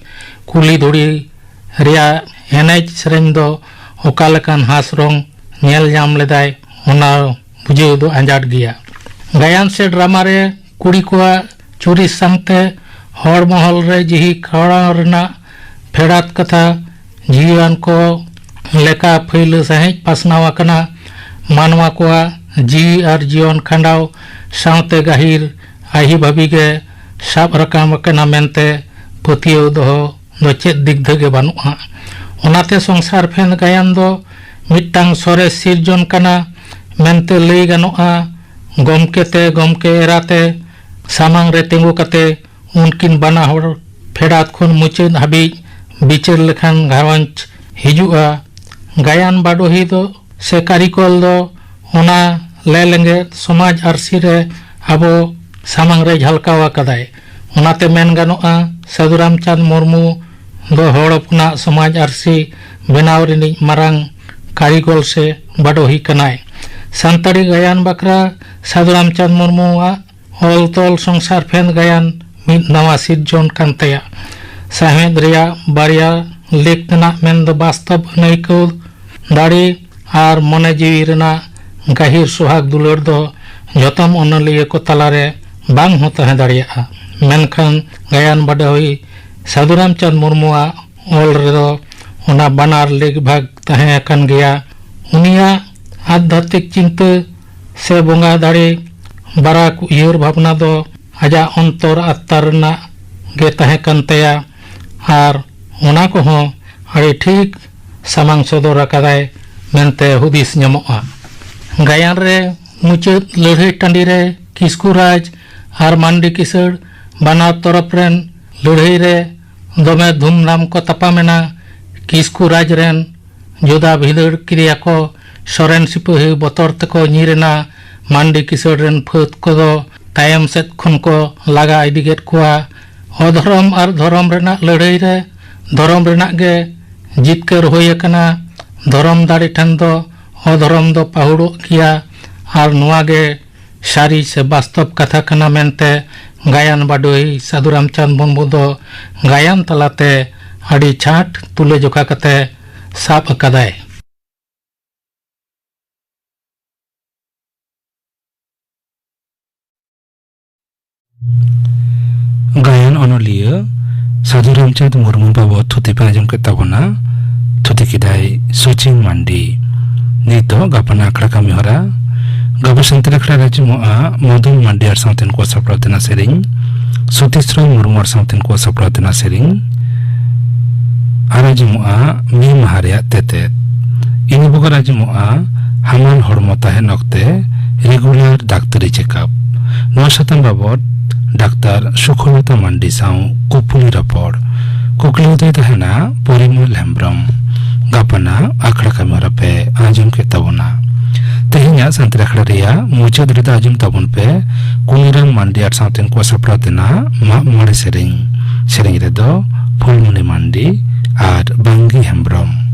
ᱠᱩᱞᱦᱤ ᱫᱷᱩᱲᱤ ᱨᱮᱭᱟᱜ ᱮᱱᱮᱡ ᱥᱮᱨᱮᱧ ᱫᱚ ᱚᱠᱟ ᱞᱮᱠᱟᱱ ᱦᱟᱸᱥ ᱨᱚᱝ ᱧᱮᱞ ᱧᱟᱢ ᱞᱮᱫᱟᱭ, ᱚᱱᱟ ᱵᱩᱡᱷᱟᱹᱣ ᱫᱚ ᱟᱸᱡᱷᱟᱴ ᱜᱮᱭᱟ᱾ ᱜᱟᱭᱟᱱ ᱥᱮ ᱰᱨᱟᱢᱟ ᱨᱮ ᱠᱩᱲᱤ ᱠᱚᱣᱟᱜ ᱪᱩᱨᱤᱛ ᱥᱟᱶᱛᱮ ᱦᱚᱲ ᱢᱚᱦᱚᱞ ᱨᱮ ᱡᱤᱦᱤ ᱠᱷᱟᱲᱟᱣ ᱨᱮᱱᱟᱜ ᱯᱷᱮᱰᱟᱛ ᱠᱟᱛᱷᱟ ᱡᱤᱣᱤᱣᱟᱱ ᱠᱚ ᱞᱮᱠᱟ ᱯᱷᱟᱹᱭᱞᱟᱹ ᱥᱟᱹᱦᱤᱡ ᱯᱟᱥᱱᱟᱣ ᱟᱠᱟᱱᱟ᱾ ᱢᱟᱱᱣᱟ ᱠᱚᱣᱟᱜ ᱡᱤᱣᱤ ᱟᱨ ᱡᱤᱭᱚᱱ ᱠᱷᱟᱸᱰᱟᱣ ᱥᱟᱶᱛᱮ ᱜᱟᱹᱦᱤᱨ ᱟᱹᱦᱤ ᱵᱷᱟᱹᱵᱤ ᱜᱮ ᱥᱟᱵ ᱨᱟᱠᱟᱵ ᱟᱠᱟᱱᱟ ᱢᱮᱱᱛᱮ ᱯᱟᱹᱛᱭᱟᱹᱣ ᱫᱚᱦᱚ ᱫᱚ ᱪᱮᱫ ᱫᱤᱜᱽᱫᱷᱟᱹ ᱜᱮ ᱵᱟᱹᱱᱩᱜᱼᱟ᱾ ᱚᱱᱟᱛᱮ ᱥᱚᱝᱥᱟᱨ ᱯᱷᱮᱸᱫᱽ ᱜᱟᱭᱟᱱ ᱫᱚ ᱢᱤᱫᱴᱟᱝ ᱥᱚᱨᱮᱥ ᱥᱤᱨᱡᱚᱱ ᱠᱟᱱᱟ ᱢᱮᱱᱛᱮ ᱞᱟᱹᱭ ᱜᱟᱱᱚᱜᱼᱟ᱾ ᱜᱚᱢᱠᱮ ᱛᱮ ᱜᱚᱢᱠᱮ ᱮᱨᱟᱛᱮ ᱥᱟᱢᱟᱝ ᱨᱮ ᱛᱤᱸᱜᱩ ᱠᱟᱛᱮ ᱩᱱᱠᱤᱱ ᱵᱟᱱᱟ ᱦᱚᱲ ᱯᱷᱮᱰᱟᱛ ᱠᱷᱚᱱ ᱢᱩᱪᱟᱹᱫ ᱦᱟᱹᱵᱤᱡ ᱵᱤᱪᱟᱹᱨ ᱞᱮᱠᱷᱟᱱ ᱜᱷᱟᱨᱚᱸᱡᱽ ᱦᱤᱡᱩᱜᱼᱟ᱾ ᱜᱟᱭᱟᱱ ᱵᱟᱰᱚᱦᱤ ᱫᱚ ᱥᱮ ᱠᱟᱹᱨᱤᱜᱚᱞ ᱫᱚ ᱚᱱᱟ ᱞᱮ ᱞᱮᱸᱜᱮᱫ ᱥᱚᱢᱟᱡᱽ ᱟᱹᱨᱥᱤ ᱨᱮ ᱟᱵᱚ ᱥᱟᱢᱟᱝ ᱨᱮ ᱡᱷᱟᱞᱠᱟᱣ ᱟᱠᱟᱫᱟᱭ᱾ ᱚᱱᱟᱛᱮ ᱢᱮᱱ ᱜᱟᱱᱚᱜᱼᱟ, ᱥᱟᱹᱫᱷᱩ ᱨᱟᱢᱪᱟᱸᱫᱽ ᱢᱩᱨᱢᱩ ᱫᱚ ᱦᱚᱲ ᱦᱚᱯᱚᱱᱟᱜ ᱥᱚᱢᱟᱡᱽ ᱟᱹᱨᱥᱤ ᱵᱮᱱᱟᱣ ᱨᱤᱱᱤᱡ ᱢᱟᱨᱟᱝ ᱠᱟᱹᱨᱤᱜᱚᱞ ᱥᱮ ᱵᱟᱰᱚᱦᱤ ᱠᱟᱱᱟᱭ᱾ ᱥᱟᱱᱛᱟᱲᱤ ᱜᱟᱭᱟᱱ ᱵᱟᱠᱷᱨᱟ ᱥᱟᱹᱫᱷᱩ ᱨᱟᱢᱪᱟᱸᱫᱽ ᱢᱩᱨᱢᱩᱣᱟᱜ ᱚᱞ ᱛᱚᱞ ᱥᱚᱝᱥᱟᱨ ᱯᱷᱮᱸᱫᱽ ᱜᱟᱭᱟᱱ ᱢᱤᱫ ᱱᱟᱣᱟ ᱥᱤᱨᱡᱚᱱ ᱠᱟᱱ ᱛᱟᱭᱟ᱾ ᱥᱟᱶᱦᱮᱫ ᱨᱮᱭᱟᱜ ᱵᱟᱨᱭᱟ ᱞᱮᱠ ᱛᱮᱱᱟᱜ ᱢᱮᱱᱫᱚ ᱵᱟᱥᱛᱚᱵ ᱟᱹᱱᱟᱹᱭᱠᱟᱹᱣ ᱫᱟᱲᱮ ᱟᱨ ᱢᱚᱱᱮ ᱡᱤᱣᱤ ᱨᱮᱱᱟᱜ ᱜᱟᱹᱦᱤᱨ ᱥᱚᱦᱟᱜ ᱫᱩᱞᱟᱹᱲ ᱫᱚ ᱡᱚᱛᱚᱢ ᱚᱱᱚᱞᱤᱭᱟᱹ ᱠᱚ ᱛᱟᱞᱟᱨᱮ ᱵᱟᱝ ᱦᱚᱸ ᱛᱟᱦᱮᱸ ᱫᱟᱲᱮᱭᱟᱜᱼᱟ᱾ ᱢᱮᱱᱠᱷᱟᱱ ᱜᱟᱭᱟᱱ ᱵᱟᱰᱚᱦᱤ ᱥᱟᱹᱫᱷᱩ ᱨᱟᱢᱪᱟᱸᱫᱽ ᱢᱩᱨᱢᱩᱣᱟᱜ ᱚᱞ ᱨᱮᱫᱚ ᱚᱱᱟ ᱵᱟᱱᱟᱨ ᱞᱮᱠ ᱵᱷᱟᱜᱽ ᱛᱟᱦᱮᱸ ᱟᱠᱟᱱ ᱜᱮᱭᱟ᱾ ᱩᱱᱤᱭᱟᱜ ᱟᱫᱷᱭᱟᱛᱢᱤᱠ ᱪᱤᱱᱛᱟᱹ ᱥᱮ ᱵᱚᱸᱜᱟ ᱫᱟᱲᱮ ᱵᱟᱨᱟᱠ ᱩᱭᱦᱟᱹᱨ ᱵᱷᱟᱵᱽᱱᱟ ᱫᱚ ᱟᱡᱟᱜ ᱚᱱᱛᱚᱨ ᱟᱛᱛᱟ ᱨᱮᱱᱟᱜ ᱜᱮ ᱛᱟᱦᱮᱸ ᱠᱟᱱ ᱛᱟᱭᱟ ᱟᱨ ᱚᱱᱟ ᱠᱚᱦᱚᱸ ᱟᱹᱰᱤ ᱴᱷᱤᱠ ᱥᱟᱢᱟᱝ ᱥᱚᱫᱚᱨ ᱟᱠᱟᱫᱟᱭ ᱢᱮᱱᱛᱮ ᱦᱩᱫᱤᱥ ᱧᱟᱢᱚᱜᱼᱟ᱾ ᱜᱟᱭᱟᱱ ᱨᱮ ᱢᱩᱪᱟᱹᱫ ᱞᱟᱹᱲᱦᱟᱹᱭ ᱴᱟᱺᱰᱤ ᱨᱮ ᱠᱤᱥᱠᱩ ᱨᱟᱡᱽ ᱟᱨ ᱢᱟᱱᱰᱤ ᱠᱤᱥᱟᱹᱲ ᱵᱟᱱᱟᱨ ᱛᱚᱨᱚᱯ ᱨᱮᱱ ᱞᱟᱹᱲᱦᱟᱹᱭ ᱨᱮ ᱫᱚᱢᱮ ᱫᱷᱩᱢᱫᱷᱟᱢ ᱠᱚ ᱛᱟᱯᱟᱢ ᱮᱱᱟ᱾ ᱠᱤᱥᱠᱩ ᱨᱟᱡᱽ ᱨᱮᱱ ᱡᱩᱫᱟ ᱵᱷᱤᱸᱫᱟᱹᱲ ᱠᱮᱫᱮᱭᱟᱠᱚ᱾ ᱥᱚᱨᱮᱱ ᱥᱤᱯᱟᱹᱦᱤ ᱵᱚᱛᱚᱨ ᱛᱮᱠᱚ ᱧᱤᱨ ᱮᱱᱟ᱾ ᱢᱟᱱᱰᱤ ᱠᱤᱥᱟᱹᱲ ᱨᱮᱱ ᱯᱷᱟᱹᱫᱽ ᱠᱚᱫᱚ ᱛᱟᱭᱚᱢ ᱥᱮᱫ ᱠᱷᱚᱱ ᱠᱚ ᱞᱟᱜᱟ ᱤᱫᱤ ᱠᱮᱫ ᱠᱚᱣᱟ᱾ ᱚᱫᱷᱚᱨᱚᱢ ᱟᱨ ᱫᱷᱚᱨᱚᱢ ᱨᱮᱱᱟᱜ ᱞᱟᱹᱲᱦᱟᱹᱭ ᱨᱮ ᱫᱷᱚᱨᱚᱢ ᱨᱮᱱᱟᱜ ᱜᱮ ᱡᱤᱛᱠᱟᱹᱨ ᱦᱩᱭ ᱟᱠᱟᱱᱟ᱾ ᱫᱷᱚᱨᱚᱢ ᱫᱟᱲᱮ ᱴᱷᱮᱱ ᱫᱚ ᱚᱫᱷᱚᱨᱚᱢ ᱫᱚ ᱯᱟᱹᱦᱩᱲᱚᱜ ᱜᱮᱭᱟ᱾ ᱟᱨ ᱱᱚᱣᱟ ᱜᱮ ᱥᱟᱹᱨᱤ ᱥᱮ ᱵᱟᱥᱛᱚᱵ ᱠᱟᱛᱷᱟ ᱠᱟᱱᱟ ᱢᱮᱱᱛᱮ ᱜᱟᱭᱟᱱ ᱵᱟᱰᱚᱦᱤ ᱥᱟᱹᱫᱷᱩ ᱨᱟᱢᱪᱟᱸᱫᱽ ᱢᱩᱨᱢᱩ ᱫᱚ ᱜᱟᱭᱟᱱ ᱛᱟᱞᱟᱛᱮ ᱟᱹᱰᱤ ᱪᱷᱟᱴ ᱛᱩᱞᱟᱹᱡᱚᱠᱷᱟ ᱠᱟᱛᱮ ᱥᱟᱵ ᱟᱠᱟᱫᱟᱭ᱾ ᱜᱟᱭᱟᱱ ᱚᱱᱚᱞᱤᱭᱟᱹ ᱥᱟᱹᱫᱷᱩ ᱨᱟᱢᱪᱟᱸᱫᱽ ᱢᱩᱨᱢᱩ ᱵᱟᱵᱚᱫ ᱛᱷᱩᱛᱤ ᱯᱮ ᱟᱸᱡᱚᱢ ᱠᱮᱫ ᱛᱟᱵᱚᱱᱟ᱾ ᱛᱷᱩᱛᱤ ᱠᱮᱫᱟᱭ ᱥᱩᱪᱤᱱ ᱢᱟᱱᱰᱤ᱾ ᱱᱤᱛ ᱫᱚ ᱜᱟᱯᱟᱱ ᱟᱠᱷᱲᱟ ᱠᱟᱹᱢᱤ ᱦᱚᱨᱟ᱾ ᱜᱟᱵᱚ ᱥᱟᱱᱛᱟᱲ ᱟᱠᱷᱲᱟ ᱨᱮ ᱟᱸᱡᱚᱢᱚᱜᱼᱟ ᱢᱚᱫᱚᱱ ᱢᱟᱱᱰᱤ ᱟᱨ ᱥᱟᱶᱛᱮᱱ ᱠᱚ ᱥᱟᱯᱲᱟᱣ ᱛᱮᱱᱟᱜ ᱥᱮᱨᱮᱧ, ᱥᱚᱛᱤᱥ ᱨᱟᱭ ᱢᱩᱨᱢᱩ ᱟᱨ ᱥᱟᱶᱛᱮᱱ ᱠᱚ ᱥᱟᱯᱲᱟᱣ ᱛᱮᱱᱟᱜ ᱥᱮᱨᱮᱧ, ᱟᱨ ᱟᱸᱡᱚᱢᱚᱜᱼᱟ ᱢᱤᱫ ᱢᱟᱦᱟ ᱨᱮᱭᱟᱜ ᱛᱮᱛᱮᱫ᱾ ᱤᱱᱟᱹ ᱵᱮᱜᱚᱨ ᱟᱸᱡᱚᱢᱚᱜᱼᱟ ᱦᱟᱢᱟᱞ ᱦᱚᱲᱢᱚ ᱛᱟᱦᱮᱱ ᱚᱠᱛᱮ ᱨᱮᱜᱩᱞᱟᱨ ᱰᱟᱠᱛᱟᱨᱤ ᱪᱮᱠᱟᱯ᱾ ᱱᱚᱣᱟ ᱥᱟᱛᱟᱢ ᱵᱟᱵᱚᱫ ᱰᱟᱠᱛᱟᱨ ᱥᱩᱠᱷᱚᱞᱚᱛᱟ ᱢᱟᱱᱰᱤ ᱥᱟᱶ ᱠᱩᱯᱩᱞᱤ ᱨᱚᱯᱚᱲ᱾ ᱠᱩᱠᱞᱤ ᱫᱚᱭ ᱛᱟᱦᱮᱱᱟ ᱯᱚᱨᱤᱢᱚᱞ ᱦᱮᱢᱵᱨᱚᱢ᱾ ᱜᱟᱯᱟᱱᱟᱜ ᱟᱠᱷᱲᱟ ᱠᱟᱹᱢᱤ ᱦᱚᱨᱟ ᱯᱮ ᱟᱸᱡᱚᱢ ᱠᱮᱫ ᱛᱟᱵᱚᱱᱟ᱾ ᱛᱮᱦᱮᱧᱟᱜ ᱥᱟᱱᱛᱟᱲ ᱟᱠᱷᱲᱟ ᱨᱮᱭᱟᱜ ᱢᱩᱪᱟᱹᱫ ᱨᱮᱫᱚ ᱟᱸᱡᱚᱢ ᱛᱟᱵᱚᱱ ᱯᱮ ᱠᱩᱱᱤᱨᱟᱢ ᱢᱟᱱᱰᱤ ᱟᱨ ᱥᱟᱶᱛᱮᱱ ᱠᱚ ᱥᱟᱯᱲᱟᱣ ᱛᱮᱱᱟᱜ ᱢᱟᱜ ᱢᱚᱬᱮ ᱥᱮᱨᱮᱧ᱾ ᱥᱮᱨᱮᱧ ᱨᱮᱫᱚ ᱯᱷᱩᱞᱢᱩᱱᱤ ᱢᱟᱱᱰᱤ ᱟᱨ ᱵᱟᱝᱜᱤ ᱦᱮᱢᱵᱨᱚᱢ᱾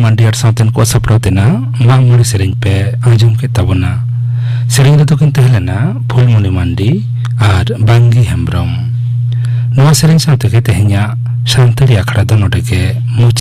ᱢᱟᱱᱰᱤ ᱟᱨ ᱥᱟᱶᱛᱮᱱ ᱠᱚᱣᱟᱜ ᱥᱟᱯᱲᱟᱣ ᱛᱮᱱᱟᱜ ᱢᱟᱜ ᱢᱚᱬᱮ ᱥᱮᱨᱮᱧ ᱯᱮ ᱟᱸᱡᱚᱢ ᱠᱮᱫ ᱛᱟᱵᱚᱱᱟ᱾ ᱥᱮᱨᱮᱧ ᱨᱮᱫᱚ ᱠᱤᱱ ᱛᱟᱦᱮᱸ ᱞᱮᱱᱟ ᱯᱷᱩᱞᱢᱚᱱᱤ ᱢᱟᱱᱰᱤ ᱟᱨ ᱵᱟᱝᱜᱤ ᱦᱮᱢᱵᱨᱚᱢ᱾ ᱱᱚᱣᱟ ᱥᱮᱨᱮᱧ ᱥᱟᱶ ᱛᱮᱜᱮ ᱛᱮᱦᱮᱧᱟᱜ ᱥᱟᱱᱛᱟᱲᱤ ᱟᱠᱷᱲᱟ ᱫᱚ ᱱᱚᱰᱮ ᱜᱮ ᱢᱩᱪᱟᱹᱫ᱾